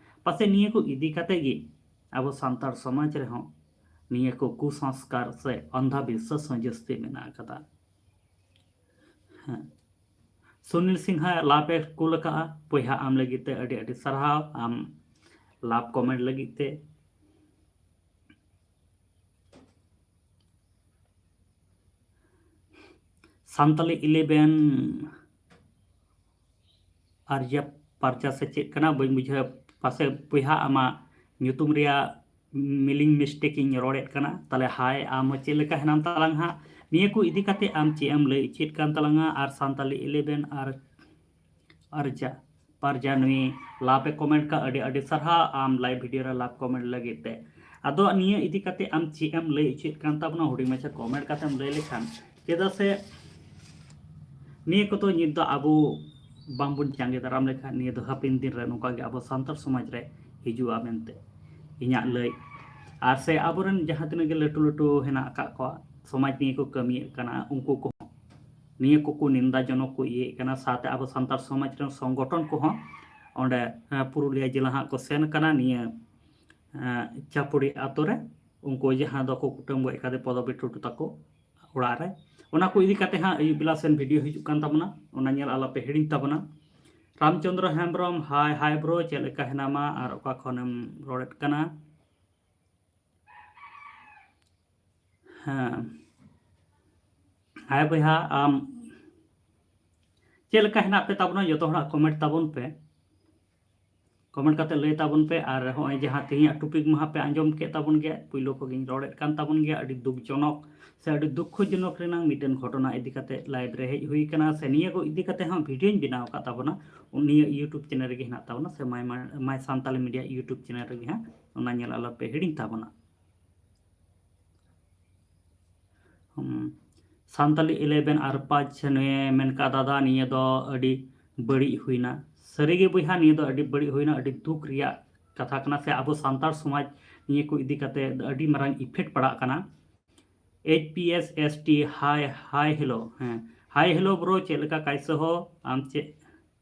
ᱯᱟᱥᱮᱡ ᱱᱤᱭᱟᱹ ᱠᱚ ᱤᱫᱤ ᱠᱟᱛᱮ ᱜᱮ ᱟᱵᱚ ᱥᱟᱱᱛᱟᱲ ᱥᱚᱢᱟᱡᱽ ᱨᱮᱦᱚᱸ ᱱᱤᱭᱟᱹ ᱠᱚ ᱠᱩᱥᱚᱝᱥᱠᱟᱨ ᱥᱮ ᱚᱱᱫᱷᱟ ᱵᱤᱥᱥᱟᱥ ᱦᱚᱸ ᱡᱟᱹᱥᱛᱤ ᱢᱮᱱᱟᱜ ᱟᱠᱟᱫᱟ᱾ ᱦᱮᱸ᱾ ᱥᱩᱱᱤᱞ ᱥᱤᱝᱦᱟ ᱞᱟᱵᱷ ᱮ ᱠᱩᱞ ᱟᱠᱟᱫᱼᱟ᱾ ᱵᱚᱭᱦᱟ, ᱟᱢ ᱞᱟᱹᱜᱤᱫ ᱛᱮ ᱟᱹᱰᱤ ᱟᱹᱰᱤ ᱥᱟᱨᱦᱟᱣ, ᱟᱢ ᱞᱟᱵᱷ comment ᱞᱟᱹᱜᱤᱫ ᱛᱮ᱾ ᱥᱟᱱᱛᱟᱞᱤ eleven ᱟᱨᱡᱟ ᱯᱟᱨᱡᱟ ᱥᱮ ᱪᱮᱫ ᱠᱟᱱᱟ, ᱵᱟᱹᱧ ᱵᱩᱡᱷᱟᱹᱣ᱾ ᱯᱟᱥᱮ ᱵᱚᱭᱦᱟ, ᱟᱢᱟᱜ ᱧᱩᱛᱩᱢ ᱨᱮᱭᱟᱜ spelling mistake ᱤᱧ ᱨᱚᱲᱮᱫ ᱠᱟᱱᱟ᱾ ᱛᱟᱦᱞᱮ ᱦᱟᱭ, ᱟᱢ ᱪᱮᱫ ᱞᱮᱠᱟ ᱦᱮᱱᱟᱢ ᱛᱟᱞᱟᱝ ᱦᱟᱸᱜ? ᱱᱤᱭᱟᱹ ᱠᱚ ᱤᱫᱤ ᱠᱟᱛᱮ ᱟᱢ ᱪᱮᱫ ᱮᱢ ᱞᱟᱹᱭ ᱦᱚᱪᱚᱭᱮᱫ ᱠᱟᱱ ᱛᱟᱞᱟᱝᱟ? ᱟᱨ ᱥᱟᱱᱛᱟᱞᱤ eleven ᱟᱨ ᱟᱨᱡᱟ ᱯᱟᱨᱡᱟ ᱱᱩᱭ ᱞᱟᱵᱷ ᱮ comment ᱠᱟᱜ, ᱟᱹᱰᱤ ᱟᱹᱰᱤ ᱥᱟᱨᱦᱟᱣ ᱟᱢ live video ᱨᱮ ᱞᱟᱵᱷ comment ᱞᱟᱹᱜᱤᱫ ᱛᱮ᱾ ᱟᱫᱚ ᱱᱤᱭᱟᱹ ᱤᱫᱤ ᱠᱟᱛᱮ ᱟᱢ ᱪᱮᱫ ᱮᱢ ᱞᱟᱹᱭ ᱦᱚᱪᱚᱭᱮᱫ ᱠᱟᱱ ᱛᱟᱵᱚᱱᱟ? ᱦᱩᱰᱤᱧ ᱢᱟᱪᱷᱟ comment ᱠᱟᱛᱮᱢ ᱞᱟᱹᱭ ᱞᱮᱠᱷᱟᱱ, ᱪᱮᱫᱟᱜ ᱥᱮ ᱱᱤᱭᱟᱹ ᱠᱚᱫᱚ ᱱᱤᱛ ᱫᱚ ᱟᱵᱚ ᱵᱟᱝᱵᱚᱱ ᱡᱟᱸᱜᱮ ᱫᱟᱨᱟᱢ ᱞᱮᱠᱷᱟᱱ ᱱᱤᱭᱟᱹ ᱫᱚ ᱦᱟᱯᱮᱱ ᱫᱤᱱ ᱨᱮ ᱱᱚᱝᱠᱟ ᱜᱮ ᱟᱵᱚ ᱥᱟᱱᱛᱟᱲ ᱥᱚᱢᱟᱡᱽ ᱨᱮ ᱦᱤᱡᱩᱜᱼᱟ ᱢᱮᱱᱛᱮ ᱤᱧᱟᱹᱜ ᱞᱟᱹᱭ᱾ ᱟᱨ ᱥᱮ ᱟᱵᱚᱨᱮᱱ ᱡᱟᱦᱟᱸ ᱛᱤᱱᱟᱹᱜ ᱜᱮ ᱞᱟᱹᱴᱩ ᱞᱟᱹᱴᱩ ᱦᱮᱱᱟᱜ ᱟᱠᱟᱫ ᱠᱚᱣᱟ, ᱥᱚᱢᱟᱡᱽ ᱱᱤᱭᱮ ᱠᱚ ᱠᱟᱹᱢᱤᱭᱮᱫ ᱠᱟᱱᱟ, ᱩᱱᱠᱩ ᱠᱚᱦᱚᱸ ᱱᱤᱭᱟᱹ ᱠᱚᱠᱚ ᱱᱤᱱᱫᱟᱡᱚᱱᱚᱠ ᱠᱚ ᱤᱭᱟᱹᱭᱮᱫ ᱠᱟᱱᱟ᱾ ᱥᱟᱶᱛᱮ ᱟᱵᱚ ᱥᱟᱱᱛᱟᱲ ᱥᱚᱢᱟᱡᱽ ᱨᱮᱱ ᱥᱚᱝᱜᱚᱴᱷᱚᱱ ᱠᱚᱦᱚᱸ ᱚᱸᱰᱮ, ᱦᱮᱸ, ᱯᱩᱨᱩᱞᱤᱭᱟᱹ ᱡᱮᱞᱟ ᱦᱟᱸᱜ ᱠᱚ ᱥᱮᱱ ᱠᱟᱱᱟ ᱱᱤᱭᱟᱹ, ᱦᱮᱸ, ᱪᱟᱯᱩᱲᱤ ᱟᱛᱳ ᱨᱮ᱾ ᱩᱱᱠᱩ ᱡᱟᱦᱟᱸ ᱫᱚᱠᱚ ᱠᱩᱴᱟᱹᱢ ᱜᱚᱡ ᱠᱟᱫᱮ ᱯᱚᱫᱚᱵᱤ ᱴᱩᱰᱩ ᱛᱟᱠᱚ ᱚᱲᱟᱜ ᱨᱮ, ᱚᱱᱟ ᱠᱚ ᱤᱫᱤ ᱠᱟᱛᱮ ᱦᱟᱸᱜ ᱟᱹᱭᱩᱵ ᱵᱮᱞᱟ ᱥᱮᱱ video ᱦᱤᱡᱩᱜ ᱠᱟᱱ ᱛᱟᱵᱚᱱᱟ, ᱚᱱᱟ ᱧᱮᱞ ᱟᱞᱚᱯᱮ ᱦᱤᱲᱤᱧ ᱛᱟᱵᱚᱱᱟ᱾ Ramchandra Hembrom, hi hi bro, ᱪᱮᱫ ᱞᱮᱠᱟ ᱦᱮᱱᱟᱢᱟ ᱟᱨ ᱚᱠᱟ ᱠᱷᱚᱱᱮᱢ ᱨᱚᱲᱮᱫ ᱠᱟᱱᱟ? ᱦᱮᱸ, hi ᱵᱚᱭᱦᱟ, ᱟᱢ ᱪᱮᱫ ᱞᱮᱠᱟ ᱦᱮᱱᱟᱜ ᱯᱮ ᱛᱟᱵᱚᱱᱟ? ᱡᱚᱛᱚ ᱦᱚᱲᱟᱜ comment ᱛᱟᱵᱚᱱ ᱯᱮ, comment ᱠᱟᱛᱮ ᱞᱟᱹᱭ ᱛᱟᱵᱚᱱ ᱯᱮ᱾ ᱟᱨ ᱦᱚᱸᱜᱼᱚᱭ ᱡᱟᱦᱟᱸ ᱛᱮᱦᱮᱧᱟᱜ topic ᱢᱟ ᱦᱟᱸᱜ ᱯᱮ ᱟᱸᱡᱚᱢ ᱠᱮᱫ ᱛᱟᱵᱚᱱ ᱜᱮᱭᱟ, ᱯᱩᱭᱞᱩ ᱠᱷᱚᱱ ᱜᱤᱧ ᱨᱚᱲᱮᱫ ᱠᱟᱱ ᱛᱟᱵᱚᱱ ᱜᱮᱭᱟ, ᱟᱹᱰᱤ ᱫᱩᱠ ᱡᱚᱱᱚᱠ ᱥᱮ ᱟᱹᱰᱤ ᱫᱩᱠᱠᱷᱚ ᱡᱚᱱᱚᱠ ᱨᱮᱱᱟᱜ ᱢᱤᱫᱴᱮᱱ ᱜᱷᱚᱴᱚᱱᱟ ᱤᱫᱤ ᱠᱟᱛᱮ live ᱨᱮ ᱦᱮᱡ ᱦᱩᱭ ᱠᱟᱱᱟ, ᱥᱮ ᱱᱤᱭᱟᱹ ᱠᱚ ᱤᱫᱤ ᱠᱟᱛᱮ ᱦᱚᱸ videoᱧ ᱵᱮᱱᱟᱣ ᱟᱠᱟᱫ ᱛᱟᱵᱚᱱᱟ, ᱱᱤᱭᱟᱹ YouTube channel ᱨᱮᱜᱮ ᱦᱮᱱᱟᱜ ᱛᱟᱵᱚᱱᱟ, ᱥᱮ My, My, My Santali Media YouTube channel ᱨᱮᱜᱮ ᱦᱟᱸᱜ, ᱚᱱᱟ ᱧᱮᱞ ᱟᱞᱚᱯᱮ ᱦᱤᱲᱤᱧ ᱛᱟᱵᱚᱱᱟ᱾ ᱦᱩᱸ, ᱥᱟᱱᱛᱟᱞᱤ eleven ᱟᱨ ᱯᱟᱸᱪ ᱱᱩᱭᱮ ᱢᱮᱱ ᱠᱟᱜ, ᱫᱟᱫᱟ, ᱱᱤᱭᱟᱹ ᱫᱚ ᱟᱹᱰᱤ ᱵᱟᱹᱲᱤᱡ ᱦᱩᱭᱱᱟ᱾ ᱥᱟᱹᱨᱤᱜᱮ ᱵᱚᱭᱦᱟ, ᱱᱤᱭᱟᱹ ᱫᱚ ᱟᱹᱰᱤ ᱵᱟᱹᱲᱤᱡ ᱦᱩᱭᱱᱟ, ᱟᱹᱰᱤ ᱫᱩᱠ ᱨᱮᱭᱟᱜ ᱠᱟᱛᱷᱟ ᱠᱟᱱᱟ, ᱥᱮ ᱟᱵᱚ ᱥᱟᱱᱛᱟᱲ ᱥᱚᱢᱟᱡᱽ ᱱᱤᱭᱟᱹ ᱠᱚ ᱤᱫᱤ ᱠᱟᱛᱮ ᱟᱹᱰᱤ ᱢᱟᱨᱟᱝ effect ᱯᱟᱲᱟᱜ ᱠᱟᱱᱟ᱾ H P S S T, hi, hi, hello, ᱦᱮᱸ, Hi hello bro, ᱪᱮᱫ ᱞᱮᱠᱟ ᱠᱟᱭᱥᱮ ᱦᱳ? ᱟᱢ ᱪᱮᱫ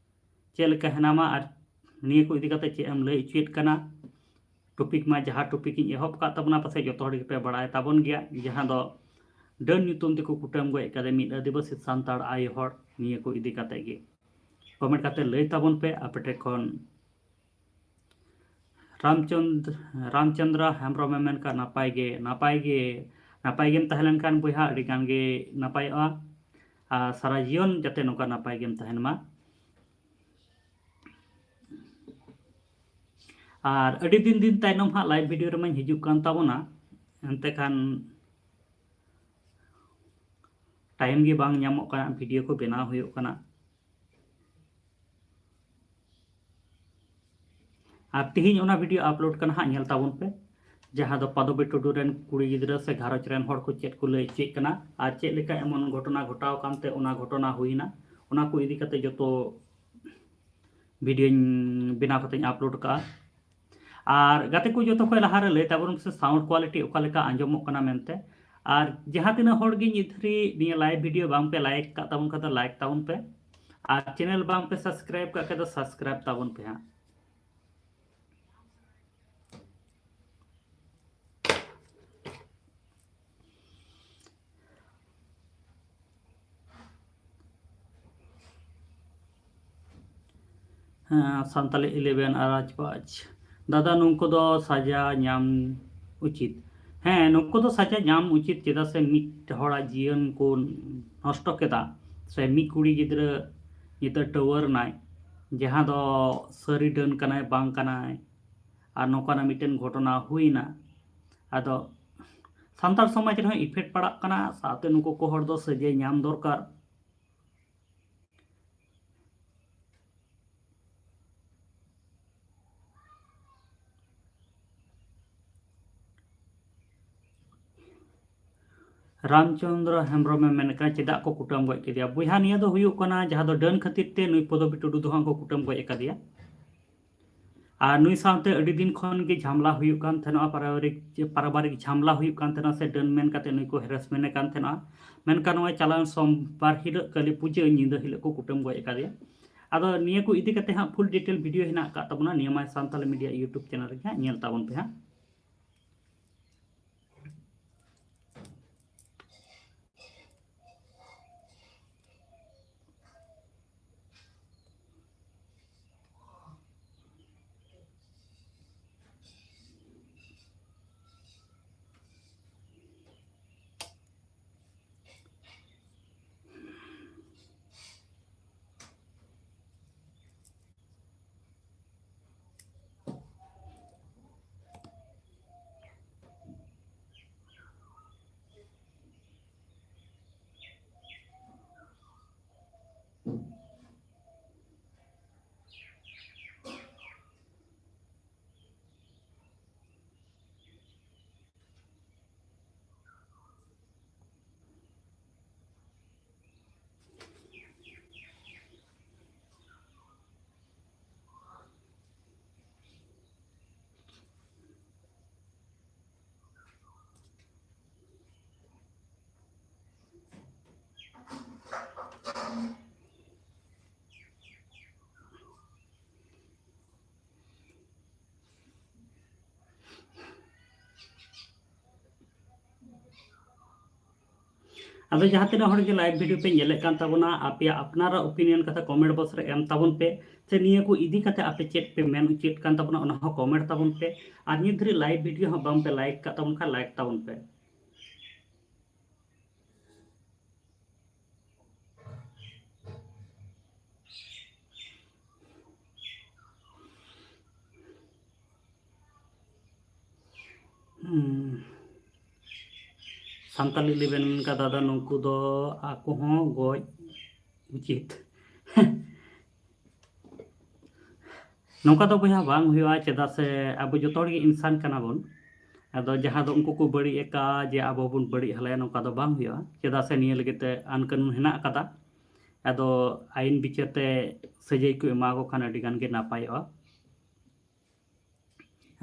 ᱪᱮᱫ ᱞᱮᱠᱟ ᱦᱮᱱᱟᱢᱟ ᱟᱨ ᱱᱤᱭᱟᱹ ᱠᱚ ᱤᱫᱤ ᱠᱟᱛᱮ ᱪᱮᱫ ᱮᱢ ᱞᱟᱹᱭ ᱦᱚᱪᱚᱭᱮᱫ ᱠᱟᱱᱟ? Topic ᱢᱟ ᱡᱟᱦᱟᱸ topic ᱤᱧ ᱮᱦᱚᱵ ᱟᱠᱟᱫ ᱛᱟᱵᱚᱱᱟ, ᱯᱟᱥᱮᱡ ᱡᱚᱛᱚ ᱦᱚᱲ ᱜᱮᱯᱮ ᱵᱟᱲᱟᱭ ᱛᱟᱵᱚᱱ ᱜᱮᱭᱟ, ᱡᱟᱦᱟᱸ ᱫᱚ ᱰᱟᱹᱱ ᱧᱩᱛᱩᱢ ᱛᱮᱠᱚ ᱠᱩᱴᱟᱹᱢ ᱜᱚᱡ ᱠᱟᱫᱮ ᱢᱤᱫ ᱟᱹᱫᱤᱵᱟᱹᱥᱤ ᱥᱟᱱᱛᱟᱲ ᱟᱭᱳ ᱦᱚᱲ᱾ ᱱᱤᱭᱟᱹ ᱠᱚ ᱤᱫᱤ ᱠᱟᱛᱮ ᱜᱮ comment ᱠᱟᱛᱮ ᱞᱟᱹᱭ ᱛᱟᱵᱚᱱ ᱯᱮ ᱟᱯᱮ ᱴᱷᱮᱱ ᱠᱷᱚᱱ᱾ ᱨᱟᱢᱪᱚᱸᱫᱽ-, ᱨᱟᱢᱪᱚᱸᱫᱽᱨᱟ ᱦᱮᱢᱵᱨᱚᱢᱮ ᱢᱮᱱ ᱠᱟᱜ, ᱱᱟᱯᱟᱭ ᱜᱮ, ᱱᱟᱯᱟᱭ ᱜᱮ, ᱱᱟᱯᱟᱭ ᱜᱮᱢ ᱛᱟᱦᱮᱸ ᱞᱮᱱᱠᱷᱟᱱ ᱵᱚᱭᱦᱟ ᱟᱹᱰᱤ ᱜᱟᱱ ᱜᱮ ᱱᱟᱯᱟᱭᱚᱜᱼᱟ᱾ ᱟᱨ ᱥᱟᱨᱟ ᱡᱤᱭᱚᱱ ᱡᱟᱛᱮ ᱱᱚᱝᱠᱟ ᱱᱟᱯᱟᱭ ᱜᱮᱢ ᱛᱟᱦᱮᱱ ᱢᱟ᱾ ᱟᱨ ᱟᱹᱰᱤ ᱫᱤᱱ ᱫᱤᱱ ᱛᱟᱭᱱᱚᱢ ᱦᱟᱸᱜ live video ᱨᱮᱢᱟᱧ ᱦᱤᱡᱩᱜ ᱠᱟᱱ ᱛᱟᱵᱚᱱᱟ, ᱮᱱᱛᱮ ᱠᱷᱟᱱ time ᱜᱮ ᱵᱟᱝ ᱧᱟᱢᱚᱜ ᱠᱟᱱᱟ, video ᱠᱚ ᱵᱮᱱᱟᱣ ᱦᱩᱭᱩᱜ ᱠᱟᱱᱟ᱾ ᱟᱨ ᱛᱤᱦᱤᱧ ᱚᱱᱟ video upload ᱠᱟᱱᱟ ᱦᱟᱸᱜ, ᱧᱮᱞ ᱛᱟᱵᱚᱱ ᱯᱮ, ᱡᱟᱦᱟᱸ ᱫᱚ ᱯᱟᱫᱚᱵᱤ ᱴᱩᱰᱩ ᱨᱮᱱ ᱠᱩᱲᱤ ᱜᱤᱫᱽᱨᱟᱹ ᱥᱮ ᱜᱷᱟᱨᱚᱸᱡᱽ ᱨᱮᱱ ᱦᱚᱲ ᱠᱚ ᱪᱮᱫ ᱠᱚ ᱞᱟᱹᱭ ᱦᱚᱪᱚᱭᱮᱫ ᱠᱟᱱᱟ ᱟᱨ ᱪᱮᱫ ᱞᱮᱠᱟ ᱮᱢᱚᱱ ᱜᱷᱚᱴᱚᱱᱟ ᱜᱷᱚᱴᱟᱣ ᱠᱟᱱᱛᱮ ᱚᱱᱟ ᱜᱷᱚᱴᱚᱱᱟ ᱦᱩᱭᱱᱟ, ᱚᱱᱟ ᱠᱚ ᱤᱫᱤ ᱠᱟᱛᱮ ᱡᱚᱛᱚ videoᱧ ᱵᱮᱱᱟᱣ ᱠᱟᱛᱮᱧ upload ᱠᱟᱜᱼᱟ᱾ ᱟᱨ ᱜᱟᱛᱮ ᱠᱚ, ᱡᱚᱛᱚ ᱠᱷᱚᱱ ᱞᱟᱦᱟᱨᱮ ᱞᱟᱹᱭ ᱛᱟᱵᱚᱱ ᱯᱮᱥᱮ sound quality ᱚᱠᱟ ᱞᱮᱠᱟ ᱟᱸᱡᱚᱢᱚᱜ ᱠᱟᱱᱟ ᱢᱮᱱᱛᱮ᱾ ᱟᱨ ᱡᱟᱦᱟᱸ ᱛᱤᱱᱟᱹᱜ ᱦᱚᱲ ᱜᱮ ᱱᱤᱛ ᱫᱷᱟᱹᱨᱤᱡ ᱱᱤᱭᱟᱹ live video ᱵᱟᱝ ᱯᱮ like ᱠᱟᱜ ᱛᱟᱵᱚᱱ ᱠᱷᱟᱱ ᱫᱚ like ᱛᱟᱵᱚᱱ ᱯᱮ, ᱟᱨ channel ᱵᱟᱝ ᱯᱮ subscribe ᱠᱟᱜ ᱠᱷᱟᱱ ᱫᱚ subscribe ᱛᱟᱵᱚᱱ ᱯᱮ ᱦᱟᱸᱜ᱾ ᱦᱮᱸ, ᱥᱟᱱᱛᱟᱞᱤ eleven ᱟᱨ ᱟᱡ ᱯᱟᱸᱪ᱾ ᱫᱟᱫᱟ, ᱱᱩᱠᱩ ᱫᱚ ᱥᱟᱡᱟ ᱧᱟᱢ ᱩᱪᱤᱛ᱾ ᱦᱮᱸ, ᱱᱩᱠᱩ ᱫᱚ ᱥᱟᱡᱟ ᱧᱟᱢ ᱩᱪᱤᱛ, ᱪᱮᱫᱟᱜ ᱥᱮ ᱢᱤᱫ ᱦᱚᱲᱟᱜ ᱡᱤᱭᱚᱱ ᱠᱚ ᱱᱚᱥᱴᱚ ᱠᱮᱫᱟ, ᱥᱮ ᱢᱤᱫ ᱠᱩᱲᱤ ᱜᱤᱫᱽᱨᱟᱹ ᱱᱤᱛᱚᱜ ᱴᱟᱹᱣᱟᱹᱨ ᱮᱱᱟᱭ, ᱡᱟᱦᱟᱸ ᱫᱚ ᱥᱟᱹᱨᱤ ᱰᱟᱹᱱ ᱠᱟᱱᱟᱭ ᱵᱟᱝ ᱠᱟᱱᱟᱭ, ᱟᱨ ᱱᱚᱝᱠᱟᱱᱟᱜ ᱢᱤᱫᱴᱮᱱ ᱜᱷᱚᱴᱚᱱᱟ ᱦᱩᱭᱱᱟ᱾ ᱟᱫᱚ ᱥᱟᱱᱛᱟᱲ ᱥᱚᱢᱟᱡᱽ ᱨᱮᱦᱚᱸ effect ᱯᱟᱲᱟᱜ ᱠᱟᱱᱟ, ᱥᱟᱶᱛᱮ ᱱᱩᱠᱩ ᱠᱚ ᱦᱚᱲ ᱫᱚ ᱥᱟᱹᱡᱟᱹᱭ ᱧᱟᱢ ᱫᱚᱨᱠᱟᱨ᱾ ᱨᱟᱢᱪᱚᱸᱫᱽᱨᱚ ᱦᱮᱢᱵᱨᱚᱢᱮ ᱢᱮᱱ ᱠᱟᱱᱟ, ᱪᱮᱫᱟᱜ ᱠᱚ ᱠᱩᱴᱟᱹᱢ ᱜᱚᱡ ᱠᱮᱫᱮᱭᱟ? ᱵᱚᱭᱦᱟ, ᱱᱤᱭᱟᱹ ᱫᱚ ᱦᱩᱭᱩᱜ ᱠᱟᱱᱟ ᱡᱟᱦᱟᱸ ᱫᱚ ᱰᱟᱹᱱ ᱠᱷᱟᱹᱛᱤᱨ ᱛᱮ ᱱᱩᱭ ᱯᱚᱫᱚᱵᱤ ᱴᱩᱰᱩ ᱫᱚ ᱦᱟᱸᱜ ᱠᱚ ᱠᱩᱴᱟᱹᱢ ᱜᱚᱡ ᱟᱠᱟᱫᱮᱭᱟ᱾ ᱟᱨ ᱱᱩᱭ ᱥᱟᱶᱛᱮ ᱟᱹᱰᱤ ᱫᱤᱱ ᱠᱷᱚᱱ ᱜᱮ ᱡᱷᱟᱢᱞᱟ ᱦᱩᱭᱩᱜ ᱠᱟᱱ ᱛᱟᱦᱮᱱᱟ, ᱯᱟᱨᱤᱵᱟᱨᱤᱠ ᱯᱟᱨᱤᱵᱟᱨᱤᱠ ᱡᱷᱟᱢᱞᱟ ᱦᱩᱭᱩᱜ ᱠᱟᱱ ᱛᱟᱦᱮᱱᱟ, ᱥᱮ ᱰᱟᱹᱱ ᱢᱮᱱ ᱠᱟᱛᱮ ᱱᱩᱭ ᱠᱚ ᱦᱮᱨᱮᱥᱢᱮᱱᱴ ᱮ ᱠᱟᱱ ᱛᱟᱦᱮᱱᱟ᱾ ᱢᱮᱱᱠᱷᱟᱱ ᱱᱚᱜᱼᱚᱭ ᱪᱟᱞᱟᱣᱮᱱ ᱥᱳᱢᱵᱟᱨ ᱦᱤᱞᱳᱜ ᱠᱟᱹᱞᱤ ᱯᱩᱡᱟᱹ ᱧᱤᱫᱟᱹ ᱦᱤᱞᱳᱜ ᱠᱚ ᱠᱩᱴᱟᱹᱢ ᱜᱚᱡ ᱟᱠᱟᱫᱮᱭᱟ᱾ ᱟᱫᱚ ᱱᱤᱭᱟᱹ ᱠᱚ ᱤᱫᱤ ᱠᱟᱛᱮ ᱦᱟᱸᱜ ᱯᱷᱩᱞ ᱰᱤᱴᱮᱞ ᱵᱷᱤᱰᱤᱭᱳ ᱦᱮᱱᱟᱜ ᱟᱠᱟᱫ ᱛᱟᱵᱚᱱᱟ ᱱᱤᱭᱟᱹ My Santali Media YouTube channel ᱨᱮᱜᱮ ᱦᱟᱸᱜ, ᱧᱮᱞ ᱛᱟᱵᱚᱱ ᱯᱮ ᱦᱟᱸᱜ᱾ ᱟᱫᱚ ᱡᱟᱦᱟᱸ ᱛᱤᱱᱟᱹᱜ ᱦᱚᱲ ᱜᱮ ᱞᱟᱭᱤᱵᱷ ᱵᱷᱤᱰᱤᱭᱳ ᱯᱮ ᱧᱮᱞᱮᱫ ᱠᱟᱱ ᱛᱟᱵᱚᱱᱟ, ᱟᱯᱮᱭᱟᱜ ᱟᱯᱱᱟᱨᱟᱜ ᱚᱯᱤᱱᱤᱭᱚᱱ ᱠᱟᱛᱷᱟ ᱠᱚᱢᱮᱱᱴ ᱵᱚᱠᱥ ᱨᱮ ᱮᱢ ᱛᱟᱵᱚᱱ ᱯᱮ, ᱥᱮ ᱱᱤᱭᱟᱹ ᱠᱚ ᱤᱫᱤ ᱠᱟᱛᱮ ᱟᱯᱮ ᱪᱮᱫ ᱯᱮ ᱢᱮᱱ ᱚᱪᱚᱭᱮᱫ ᱠᱟᱱ ᱛᱟᱵᱚᱱᱟ, ᱚᱱᱟ ᱦᱚᱸ ᱠᱚᱢᱮᱱᱴ ᱛᱟᱵᱚᱱ ᱯᱮ᱾ ᱟᱨ ᱱᱤᱛ ᱫᱷᱟᱹᱨᱤᱡ ᱞᱟᱭᱤᱵᱷ ᱵᱷᱤᱰᱤᱭᱳ ᱦᱚᱸ ᱵᱟᱝ ᱯᱮ ᱞᱟᱭᱤᱠ ᱠᱟᱜ ᱛᱟᱵᱚᱱ ᱠᱷᱟᱱ ᱞᱟᱭᱤᱠ ᱛᱟᱵᱚᱱ ᱯᱮ᱾ ᱦᱩᱸ᱾ ᱥᱟᱱᱛᱟᱞᱤ ᱞᱮᱵᱮᱞ ᱢᱮᱱ ᱠᱟᱫᱟ, ᱫᱟᱫᱟ, ᱱᱩᱠᱩ ᱫᱚ ᱟᱠᱚ ᱦᱚᱸ ᱜᱚᱡ ᱩᱪᱤᱛ᱾ ᱱᱚᱝᱠᱟ ᱫᱚ ᱵᱚᱭᱦᱟ ᱵᱟᱝ ᱦᱩᱭᱩᱜᱼᱟ, ᱪᱮᱫᱟᱜ ᱥᱮ ᱟᱵᱚ ᱡᱚᱛᱚ ᱦᱚᱲ ᱜᱮ ᱤᱱᱥᱟᱱ ᱠᱟᱱᱟ ᱵᱚᱱ᱾ ᱟᱫᱚ ᱡᱟᱦᱟᱸ ᱫᱚ ᱩᱱᱠᱩ ᱠᱚ ᱵᱟᱹᱲᱤᱡ ᱟᱠᱟᱫ ᱡᱮ ᱟᱵᱚ ᱵᱚᱱ ᱵᱟᱹᱲᱤᱡ ᱦᱟᱞᱟᱭᱟ, ᱱᱚᱝᱠᱟ ᱫᱚ ᱵᱟᱝ ᱦᱩᱭᱩᱜᱼᱟ, ᱪᱮᱫᱟᱜ ᱥᱮ ᱱᱤᱭᱟᱹ ᱞᱟᱹᱜᱤᱫ ᱛᱮ ᱟᱹᱱ ᱠᱟᱹᱱᱩᱱ ᱦᱮᱱᱟᱜ ᱟᱠᱟᱫᱟ᱾ ᱟᱫᱚ ᱟᱹᱭᱤᱱ ᱵᱤᱪᱟᱹᱨ ᱛᱮ ᱥᱟᱹᱡᱟᱹᱭ ᱠᱚ ᱮᱢᱟ ᱠᱚ ᱠᱷᱟᱱ ᱟᱹᱰᱤ ᱜᱟᱱ ᱜᱮ ᱱᱟᱯᱟᱭᱚᱜᱼᱟ᱾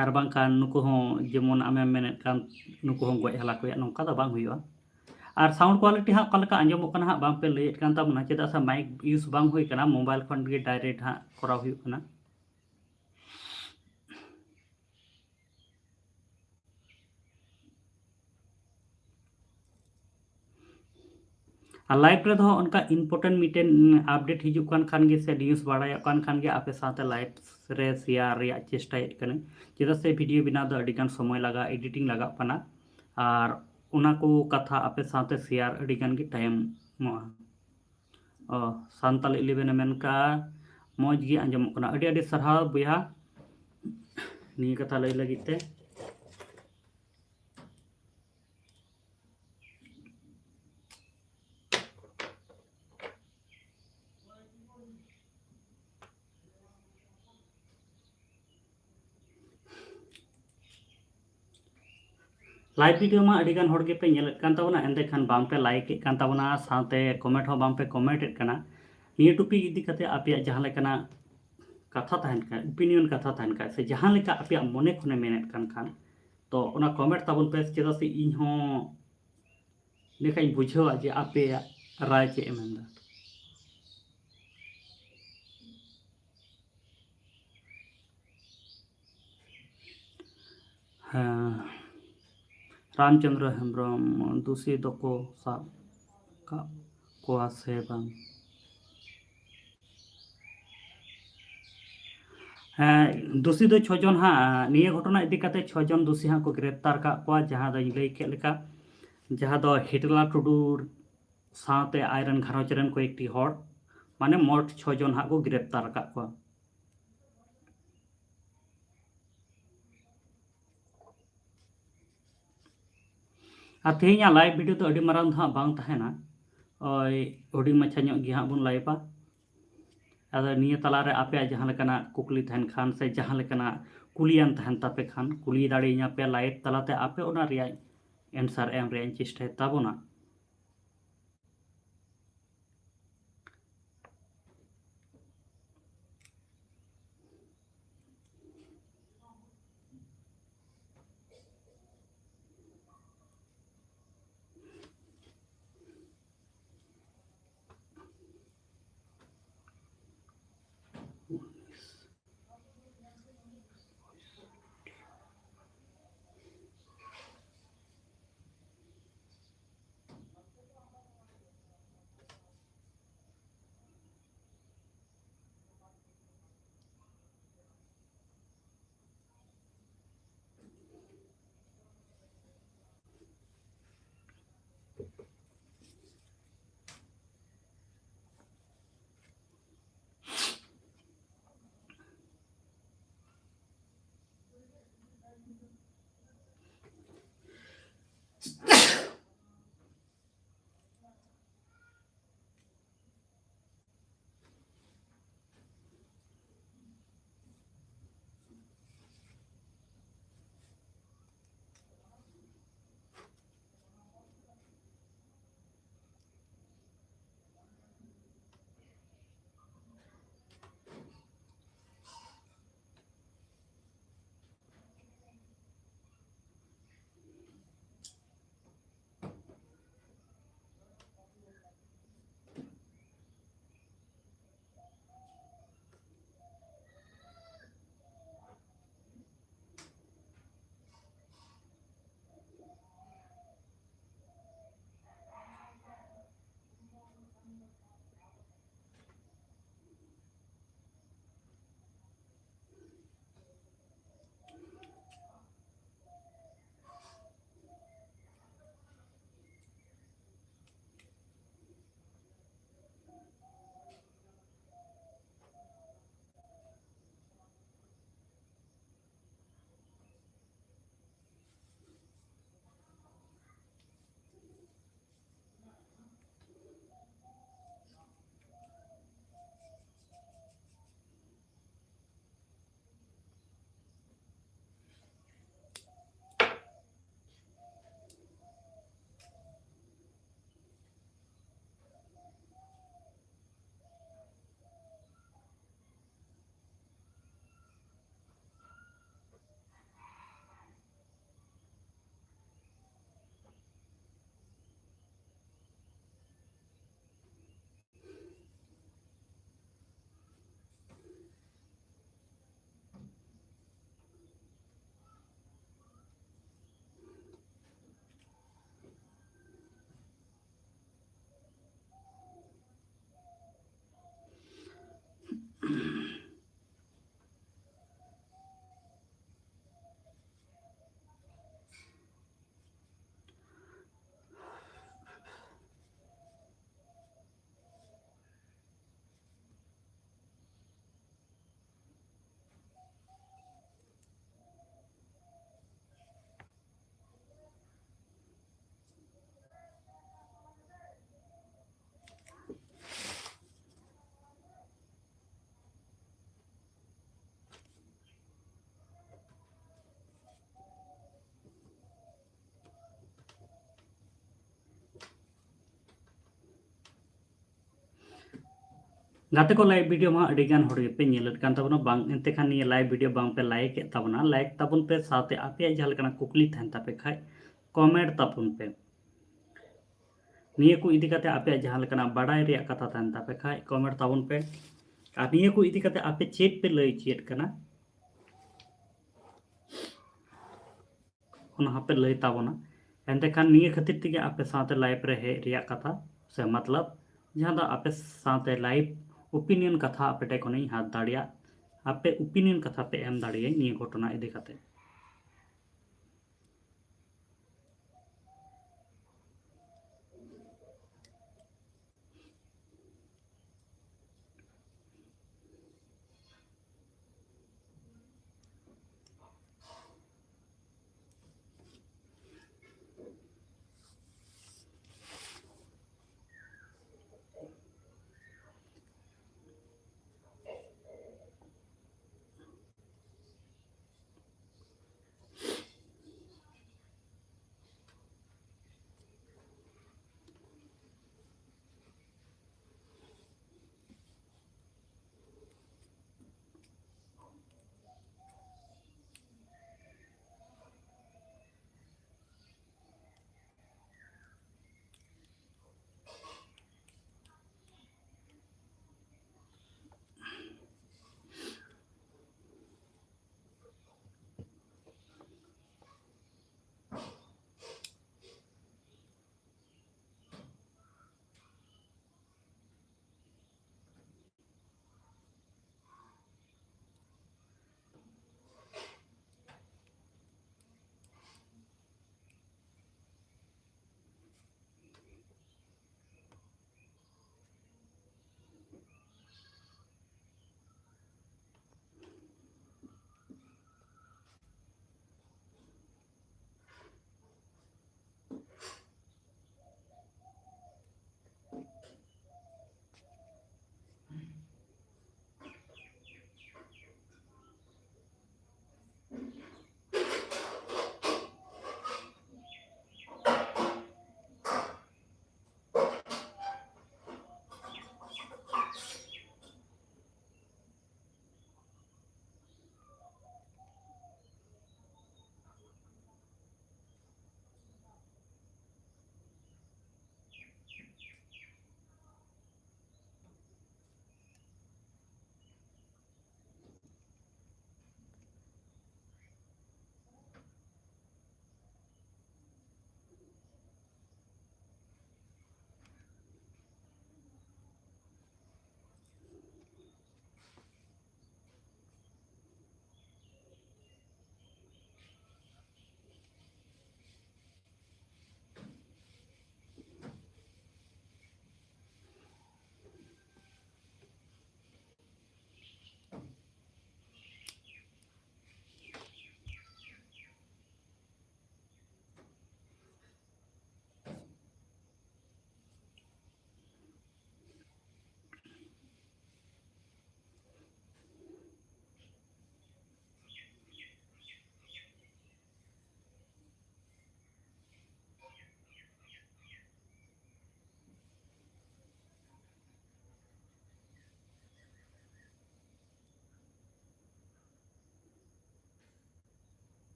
ᱟᱨ ᱵᱟᱝᱠᱷᱟᱱ ᱱᱩᱠᱩ ᱦᱚᱸ ᱡᱮᱢᱚᱱ ᱟᱢᱮᱢ ᱢᱮᱱᱮᱫ ᱠᱟᱱ ᱱᱩᱠᱩ ᱦᱚᱸ ᱜᱚᱡ ᱦᱟᱞᱟ ᱠᱚ ᱦᱩᱭᱩᱜᱼᱟ, ᱱᱚᱝᱠᱟ ᱫᱚ ᱵᱟᱝ ᱦᱩᱭᱩᱜᱼᱟ᱾ ᱟᱨ sound quality ᱦᱟᱸᱜ ᱚᱠᱟ ᱞᱮᱠᱟ ᱟᱸᱡᱚᱢᱚᱜ ᱠᱟᱱᱟ ᱦᱟᱸᱜ ᱵᱟᱝ ᱯᱮ ᱞᱟᱹᱭᱮᱫ ᱠᱟᱱ ᱛᱟᱵᱚᱱᱟ, ᱪᱮᱫᱟᱜ ᱥᱮ mic use ᱵᱟᱝ ᱦᱩᱭ ᱠᱟᱱᱟ, mobile ᱠᱷᱚᱱ ᱜᱮ direct ᱦᱟᱸᱜ ᱠᱚᱨᱟᱣ ᱦᱩᱭᱩᱜ ᱠᱟᱱᱟ᱾ ᱟᱨ live ᱨᱮᱫᱚ ᱚᱱᱠᱟ important ᱢᱤᱫᱴᱮᱱ update ᱦᱤᱡᱩᱜ ᱠᱟᱱ ᱠᱷᱟᱱ ᱜᱮ ᱥᱮ news ᱵᱟᱲᱟᱭᱚᱜ ᱠᱟᱱ ᱠᱷᱟᱱ ᱜᱮ ᱟᱯᱮ ᱥᱟᱶᱛᱮ live ᱨᱮ share ᱨᱮᱭᱟᱜ ᱪᱮᱥᱴᱟᱭᱮᱫ ᱠᱟᱹᱱᱟᱹᱧ, ᱪᱮᱫᱟᱜ ᱥᱮ video ᱵᱮᱱᱟᱣ ᱫᱚ ᱟᱹᱰᱤᱜᱟᱱ ᱥᱚᱢᱚᱭ ᱞᱟᱜᱟᱜᱼᱟ, editing ᱞᱟᱜᱟᱜ ᱠᱟᱱᱟ, ᱟᱨ ᱚᱱᱟ ᱠᱚ ᱠᱟᱛᱷᱟ ᱟᱯᱮ ᱥᱟᱶᱛᱮ share ᱟᱹᱰᱤᱜᱟᱱ ᱜᱮ ᱴᱟᱭᱤᱢᱚᱜᱼᱟ᱾ ᱚ, ᱥᱟᱱᱛᱟᱞ ᱤᱞᱮᱵᱷᱮᱱ ᱮ ᱢᱮᱱ ᱠᱟᱜᱼᱟ, ᱢᱚᱡᱽ ᱜᱮ ᱟᱸᱡᱚᱢᱚᱜ ᱠᱟᱱᱟ᱾ ᱟᱹᱰᱤ ᱟᱹᱰᱤ ᱥᱟᱨᱦᱟᱣ ᱵᱚᱭᱦᱟ ᱱᱤᱭᱟᱹ ᱠᱟᱛᱷᱟ ᱞᱟᱹᱭ ᱞᱟᱹᱜᱤᱫ ᱛᱮ᱾ Live video ᱢᱟ ᱟᱹᱰᱤ ᱜᱟᱱ ᱦᱚᱲ ᱜᱮᱯᱮ ᱧᱮᱞᱮᱫ ᱠᱟᱱ ᱛᱟᱵᱚᱱᱟ, ᱮᱱᱛᱮ ᱠᱷᱟᱱ ᱵᱟᱝ ᱯᱮ like ᱮᱫ ᱠᱟᱱ ᱛᱟᱵᱚᱱᱟ, ᱥᱟᱶᱛᱮ comment ᱦᱚᱸ ᱵᱟᱝ ᱯᱮ comment ᱮᱫ ᱠᱟᱱᱟ᱾ ᱱᱤᱭᱟᱹ topic ᱤᱫᱤ ᱠᱟᱛᱮ ᱟᱯᱮᱭᱟᱜ ᱡᱟᱦᱟᱸ ᱞᱮᱠᱟᱱᱟᱜ ᱠᱟᱛᱷᱟ ᱛᱟᱦᱮᱱ ᱠᱷᱟᱱ, opinion ᱠᱟᱛᱷᱟ ᱛᱟᱦᱮᱱ ᱠᱷᱟᱱ, ᱥᱮ ᱡᱟᱦᱟᱸ ᱞᱮᱠᱟ ᱟᱯᱮᱭᱟᱜ ᱢᱚᱱᱮ ᱠᱷᱚᱱᱮ ᱢᱮᱱᱮᱫ ᱠᱟᱱ ᱠᱷᱟᱱ, ᱛᱚ ᱚᱱᱟ comment ᱛᱟᱵᱚᱱ ᱯᱮ, ᱪᱮᱫᱟᱜ ᱥᱮ ᱤᱧ ᱦᱚᱸ ᱞᱮᱠᱟᱧ ᱵᱩᱡᱷᱟᱹᱣᱟ ᱡᱮ ᱟᱯᱮᱭᱟᱜ ᱨᱟᱭ ᱪᱮᱫ ᱮ ᱢᱮᱱᱫᱟ᱾ ᱦᱮᱸ, ᱨᱟᱢᱪᱚᱸᱫᱽᱨᱚ ᱦᱮᱢᱵᱨᱚᱢ, ᱫᱩᱥᱤ ᱫᱚᱠᱚ ᱥᱟᱵ ᱠᱟᱜ ᱠᱚᱣᱟ ᱥᱮ ᱵᱟᱝ? ᱦᱮᱸ, ᱫᱩᱥᱤ ᱫᱚ ᱪᱷᱚ ᱡᱚᱱ ᱦᱟᱸᱜ, ᱱᱤᱭᱟᱹ ᱜᱷᱚᱴᱚᱱᱟ ᱤᱫᱤ ᱠᱟᱛᱮ ᱪᱷᱚ ᱡᱚᱱ ᱫᱩᱥᱤ ᱦᱟᱸᱜ ᱠᱚ ᱜᱨᱮᱯᱛᱟᱨ ᱠᱟᱜ ᱠᱚᱣᱟ, ᱡᱟᱦᱟᱸ ᱫᱚᱧ ᱞᱟᱹᱭ ᱠᱮᱫ ᱞᱮᱠᱟ, ᱡᱟᱦᱟᱸ ᱫᱚ ᱦᱤᱴᱞᱟ ᱴᱩᱰᱩ ᱥᱟᱶᱛᱮ ᱟᱡᱨᱮᱱ ᱜᱷᱟᱨᱚᱸᱡᱽ ᱨᱮᱱ ᱠᱚᱭᱮᱠᱴᱤ ᱦᱚᱲ, ᱢᱟᱱᱮ ᱢᱳᱴ ᱪᱷᱚ ᱡᱚᱱ ᱦᱟᱸᱜ ᱠᱚ ᱜᱨᱮᱯᱛᱟᱨ ᱟᱠᱟᱫ ᱠᱚᱣᱟ᱾ ᱟᱨ ᱛᱮᱦᱮᱧᱟᱜ live video ᱫᱚ ᱟᱹᱰᱤ ᱢᱟᱨᱟᱝ ᱫᱚ ᱦᱟᱸᱜ ᱵᱟᱝ ᱛᱟᱦᱮᱱᱟ, ᱳᱭ ᱦᱩᱰᱤᱧ ᱢᱟᱪᱷᱟ ᱧᱚᱜ ᱜᱮ ᱦᱟᱸᱜ ᱵᱚᱱ liveᱟ᱾ ᱟᱫᱚ ᱱᱤᱭᱟᱹ ᱛᱟᱞᱟᱨᱮ ᱟᱯᱮᱭᱟᱜ ᱡᱟᱦᱟᱸ ᱞᱮᱠᱟᱱᱟᱜ ᱠᱩᱠᱞᱤ ᱛᱟᱦᱮᱱ ᱠᱷᱟᱱ ᱥᱮ ᱡᱟᱦᱟᱸ ᱞᱮᱠᱟᱱᱟᱜ ᱠᱩᱞᱤᱭᱟᱱ ᱛᱟᱦᱮᱱ ᱛᱟᱯᱮ ᱠᱷᱟᱱ, ᱠᱩᱞᱤ ᱫᱟᱲᱮᱭᱟᱹᱧᱟ ᱯᱮ live ᱛᱟᱞᱟᱛᱮ, ᱟᱯᱮ ᱚᱱᱟ ᱨᱮᱭᱟᱜ answer ᱮᱢ ᱨᱮᱭᱟᱜ ᱤᱧ ᱪᱮᱥᱴᱟᱭ ᱛᱟᱵᱚᱱᱟ᱾ ᱜᱟᱛᱮ ᱠᱚ, ᱞᱟᱭᱤᱵᱷ ᱵᱷᱤᱰᱤᱭᱳ ᱢᱟ ᱟᱹᱰᱤ ᱜᱟᱱ ᱦᱚᱲ ᱜᱮᱯᱮ ᱧᱮᱞᱮᱫ ᱠᱟᱱ ᱛᱟᱵᱚᱱᱟ, ᱵᱟᱝ ᱮᱱᱛᱮ ᱠᱷᱟᱱ ᱱᱤᱭᱟᱹ ᱞᱟᱭᱤᱵᱷ ᱵᱷᱤᱰᱤᱭᱳ ᱵᱟᱝ ᱯᱮ ᱞᱟᱭᱤᱠ ᱮᱫ ᱛᱟᱵᱚᱱᱟ᱾ ᱞᱟᱭᱤᱠ ᱛᱟᱵᱚᱱ ᱯᱮ, ᱥᱟᱶᱛᱮ ᱟᱯᱮᱭᱟᱜ ᱡᱟᱦᱟᱸ ᱞᱮᱠᱟᱱᱟᱜ ᱠᱩᱠᱞᱤ ᱛᱟᱦᱮᱱ ᱛᱟᱯᱮ ᱠᱷᱟᱡ ᱠᱚᱢᱮᱱᱴ ᱛᱟᱵᱚᱱ ᱯᱮ᱾ ᱱᱤᱭᱟᱹ ᱠᱚ ᱤᱫᱤ ᱠᱟᱛᱮ ᱟᱯᱮᱭᱟᱜ ᱡᱟᱦᱟᱸ ᱞᱮᱠᱟᱱᱟᱜ ᱵᱟᱰᱟᱭ ᱨᱮᱭᱟᱜ ᱠᱟᱛᱷᱟ ᱛᱟᱦᱮᱱ ᱛᱟᱯᱮ ᱠᱷᱟᱡ ᱠᱚᱢᱮᱱᱴ ᱛᱟᱵᱚᱱ ᱯᱮ᱾ ᱟᱨ ᱱᱤᱭᱟᱹ ᱠᱚ ᱤᱫᱤ ᱠᱟᱛᱮ ᱟᱯᱮ ᱪᱮᱫ ᱯᱮ ᱞᱟᱹᱭ ᱦᱚᱪᱚᱭᱮᱫ ᱠᱟᱱᱟ, ᱚᱱᱟ ᱦᱚᱸᱯᱮ ᱞᱟᱹᱭ ᱛᱟᱵᱚᱱᱟ᱾ ᱮᱱᱛᱮ ᱠᱷᱟᱱ ᱱᱤᱭᱟᱹ ᱠᱷᱟᱹᱛᱤᱨ ᱛᱮᱜᱮ ᱟᱯᱮ ᱥᱟᱶᱛᱮ ᱞᱟᱭᱤᱵᱷ ᱨᱮ ᱦᱮᱡ ᱨᱮᱭᱟᱜ ᱠᱟᱛᱷᱟ, ᱥᱮ ᱢᱚᱛᱞᱚᱵ ᱡᱟᱦᱟᱸ ᱫᱚ ᱟᱯᱮ ᱥᱟᱶᱛᱮ ᱞᱟᱭᱤᱵᱷ ᱳᱯᱤᱱᱤᱭᱚᱱ ᱠᱟᱛᱷᱟ ᱟᱯᱮ ᱴᱷᱮᱱ ᱠᱷᱚᱱᱤᱧ ᱦᱟᱛ ᱫᱟᱲᱮᱭᱟᱜ, ᱟᱯᱮ ᱳᱯᱤᱱᱤᱭᱚᱱ ᱠᱟᱛᱷᱟ ᱯᱮ ᱮᱢ ᱫᱟᱲᱮᱭᱟᱹᱧ ᱱᱤᱭᱟᱹ ᱜᱷᱚᱴᱚᱱᱟ ᱤᱫᱤ ᱠᱟᱛᱮ᱾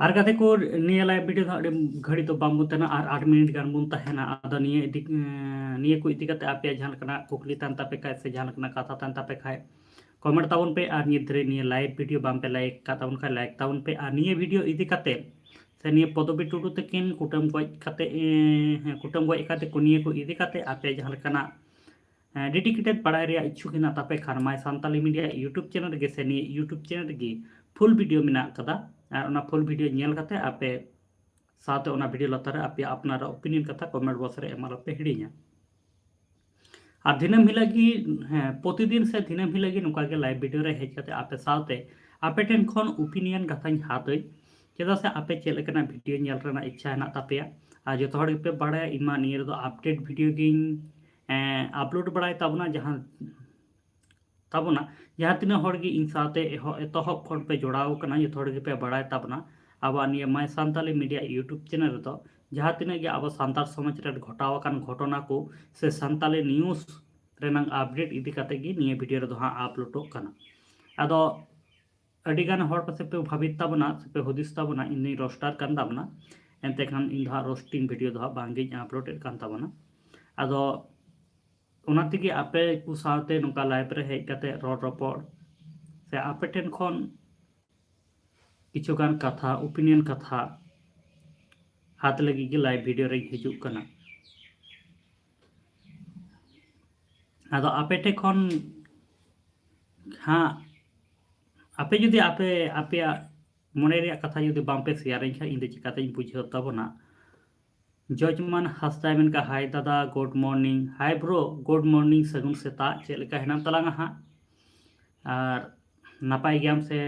ᱟᱨ ᱜᱟᱛᱮ ᱠᱚ, ᱱᱤᱭᱟᱹ live video ᱫᱚ ᱟᱹᱰᱤ ᱜᱷᱟᱹᱲᱤ ᱫᱚ ᱵᱟᱝ ᱵᱚᱱ ᱛᱟᱦᱮᱱᱟ, ᱟᱨ ᱟᱴ ᱢᱤᱱᱤᱴ ᱜᱟᱱ ᱵᱚᱱ ᱛᱟᱦᱮᱱᱟ᱾ ᱟᱫᱚ ᱱᱤᱭᱟᱹ ᱤᱫᱤ, ᱮᱸ, ᱱᱤᱭᱟᱹ ᱠᱚ ᱤᱫᱤ ᱠᱟᱛᱮ ᱟᱯᱮᱭᱟᱜ ᱡᱟᱦᱟᱸ ᱞᱮᱠᱟᱱᱟᱜ ᱠᱩᱠᱞᱤ ᱛᱟᱦᱮᱱ ᱛᱟᱯᱮ ᱠᱷᱟᱡ ᱥᱮ ᱡᱟᱦᱟᱸ ᱞᱮᱠᱟᱱᱟᱜ ᱠᱟᱛᱷᱟ ᱛᱟᱦᱮᱱ ᱛᱟᱯᱮ ᱠᱷᱟᱡ, comment ᱛᱟᱵᱚᱱ ᱯᱮ᱾ ᱟᱨ ᱱᱤᱛ ᱫᱷᱟᱹᱨᱤᱡ ᱱᱤᱭᱟᱹ live video ᱵᱟᱝ ᱯᱮ like ᱠᱟᱜ ᱛᱟᱵᱚᱱ ᱠᱷᱟᱡ, like ᱛᱟᱵᱚᱱ ᱯᱮ᱾ ᱟᱨ ᱱᱤᱭᱟᱹ video ᱤᱫᱤ ᱠᱟᱛᱮ ᱥᱮ ᱱᱤᱭᱟᱹ ᱯᱚᱫᱚᱵᱤ ᱴᱩᱰᱩ ᱛᱟᱹᱠᱤᱱ ᱠᱩᱴᱟᱹᱢ ᱜᱚᱡ ᱠᱟᱛᱮ, ᱮᱸ, ᱦᱮᱸ, ᱠᱩᱴᱟᱹᱢ ᱜᱚᱡ ᱠᱟᱛᱮ ᱠᱚ, ᱱᱤᱭᱟᱹ ᱠᱚ ᱤᱫᱤ ᱠᱟᱛᱮ ᱟᱯᱮ ᱡᱟᱦᱟᱸ ᱞᱮᱠᱟᱱᱟᱜ, ᱮᱸ, dedicated ᱵᱟᱲᱟᱭ ᱨᱮᱭᱟᱜ ᱤᱪᱪᱷᱩᱠ ᱦᱮᱱᱟᱜ ᱛᱟᱯᱮ ᱠᱷᱟᱱ, My Santali Media YouTube channel ᱨᱮᱜᱮ ᱥᱮ ᱱᱤᱭᱟᱹ YouTube channel ᱨᱮᱜᱮ full video ᱢᱮᱱᱟᱜ ᱠᱟᱫᱟ᱾ ᱟᱨ ᱚᱱᱟ full video ᱧᱮᱞ ᱠᱟᱛᱮ ᱟᱯᱮ ᱥᱟᱶᱛᱮ ᱚᱱᱟ video ᱞᱟᱛᱟᱨ ᱨᱮ ᱟᱯᱮᱭᱟᱜ ᱟᱯᱱᱟᱨᱟᱜ opinion ᱠᱟᱛᱷᱟ comment box ᱨᱮ ᱮᱢ ᱟᱞᱚᱯᱮ ᱦᱤᱲᱤᱧᱟ᱾ ᱟᱨ ᱫᱤᱱᱟᱹᱢ ᱦᱤᱞᱳᱜ ᱜᱮ, ᱦᱮᱸ, ᱯᱨᱚᱛᱤᱫᱤᱱ ᱥᱮ ᱫᱤᱱᱟᱹᱢ ᱦᱤᱞᱳᱜ ᱜᱮ ᱱᱚᱝᱠᱟ ᱜᱮ live video ᱨᱮ ᱦᱮᱡ ᱠᱟᱛᱮ ᱟᱯᱮ ᱥᱟᱶᱛᱮ ᱟᱯᱮ ᱴᱷᱮᱱ ᱠᱷᱚᱱ opinion ᱠᱟᱛᱷᱟᱧ ᱦᱟᱛᱟᱹᱧ᱾ ᱪᱮᱫᱟᱜ ᱥᱮ ᱟᱯᱮ ᱪᱮᱫ ᱞᱮᱠᱟᱱᱟᱜ video ᱧᱮᱞ ᱨᱮᱱᱟᱜ ᱤᱪᱪᱷᱟ ᱦᱮᱱᱟᱜ ᱛᱟᱯᱮᱭᱟ᱾ ᱟᱨ ᱡᱚᱛᱚ ᱦᱚᱲ ᱜᱮᱯᱮ ᱵᱟᱲᱟᱭᱟ, ᱤᱧ ᱢᱟ ᱱᱤᱭᱟᱹ ᱨᱮᱫᱚ update video ᱜᱤᱧ, ᱮᱸ, upload ᱵᱟᱲᱟᱭ ᱛᱟᱵᱚᱱᱟ᱾ ᱡᱟᱦᱟᱸ ᱛᱟᱵᱚᱱᱟ, ᱡᱟᱦᱟᱸ ᱛᱤᱱᱟᱹᱜ ᱦᱚᱲ ᱜᱮ ᱤᱧ ᱥᱟᱶᱛᱮ ᱮᱦᱚ-, ᱮᱛᱚᱦᱚᱵ ᱠᱷᱚᱱ ᱯᱮ ᱡᱚᱲᱟᱣ ᱟᱠᱟᱱᱟ, ᱡᱚᱛᱚ ᱦᱚᱲ ᱜᱮᱯᱮ ᱵᱟᱲᱟᱭ ᱛᱟᱵᱚᱱᱟ, ᱟᱵᱚᱣᱟᱜ ᱱᱤᱭᱟᱹ My Santali Media YouTube channel ᱨᱮᱫᱚ ᱡᱟᱦᱟᱸ ᱛᱤᱱᱟᱹᱜ ᱜᱮ ᱟᱵᱚ ᱥᱟᱱᱛᱟᱲ ᱥᱚᱢᱟᱡᱽ ᱨᱮ ᱜᱷᱚᱴᱟᱣ ᱟᱠᱟᱱ ᱜᱷᱚᱴᱚᱱᱟ ᱠᱚ ᱥᱮ ᱥᱟᱱᱛᱟᱞᱤ news ᱨᱮᱱᱟᱜ update ᱤᱫᱤ ᱠᱟᱛᱮ ᱜᱮ ᱱᱤᱭᱟᱹ video ᱨᱮᱫᱚ ᱦᱟᱸᱜ uploadᱚᱜ ᱠᱟᱱᱟ᱾ ᱟᱫᱚ ᱟᱹᱰᱤ ᱜᱟᱱ ᱦᱚᱲ ᱯᱟᱥᱮ ᱯᱮ ᱵᱷᱟᱵᱤᱛ ᱛᱟᱵᱚᱱᱟ ᱥᱮ ᱯᱮ ᱦᱩᱫᱤᱥ ᱛᱟᱵᱚᱱᱟ, ᱤᱧ ᱫᱩᱧ roaster ᱠᱟᱱ ᱛᱟᱵᱚᱱᱟ, ᱮᱱᱛᱮ ᱠᱷᱟᱱ ᱤᱧ ᱫᱚ ᱦᱟᱸᱜ roasting video ᱫᱚ ᱦᱟᱸᱜ ᱵᱟᱝ ᱜᱤᱧ upload ᱮᱫ ᱠᱟᱱ ᱛᱟᱵᱚᱱᱟ᱾ ᱟᱫᱚ ᱚᱱᱟ ᱛᱮᱜᱮ ᱟᱯᱮ ᱠᱚ ᱥᱟᱶᱛᱮ ᱱᱚᱝᱠᱟ live ᱨᱮ ᱦᱮᱡ ᱠᱟᱛᱮ ᱨᱚᱲ ᱨᱚᱯᱚᱲ ᱥᱮ ᱟᱯᱮ ᱴᱷᱮᱱ ᱠᱷᱚᱱ ᱠᱤᱪᱷᱩ ᱜᱟᱱ ᱠᱟᱛᱷᱟ, opinion ᱠᱟᱛᱷᱟ ᱦᱟᱛ ᱞᱟᱹᱜᱤᱫ ᱜᱮ live video ᱨᱮᱧ ᱦᱤᱡᱩᱜ ᱠᱟᱱᱟ᱾ ᱟᱫᱚ ᱟᱯᱮ ᱴᱷᱮᱱ ᱠᱷᱚᱱ ᱦᱟᱸᱜ, ᱟᱯᱮ ᱡᱩᱫᱤ ᱟᱯᱮ, ᱟᱯᱮᱭᱟᱜ ᱢᱚᱱᱮ ᱨᱮᱭᱟᱜ ᱠᱟᱛᱷᱟ ᱡᱩᱫᱤ ᱵᱟᱝ ᱯᱮ share ᱟᱹᱧ ᱠᱷᱟᱱ, ᱤᱧ ᱫᱚ ᱪᱤᱠᱟᱹᱛᱮᱧ ᱵᱩᱡᱷᱟᱹᱣ ᱛᱟᱵᱚᱱᱟ? ᱡᱚᱡᱽᱢᱟᱱ ᱦᱟᱸᱥᱫᱟᱭ ᱢᱮᱱ ᱠᱟᱜ, "Hi ᱫᱟᱫᱟ, good morning." Hi bro, good morning, ᱥᱟᱹᱜᱩᱱ ᱥᱮᱛᱟᱜ᱾ ᱪᱮᱫ ᱞᱮᱠᱟ ᱦᱮᱱᱟᱢ ᱛᱟᱞᱟᱝᱟ ᱦᱟᱸᱜ? ᱟᱨ ᱱᱟᱯᱟᱭ ᱜᱮᱭᱟᱢ ᱥᱮ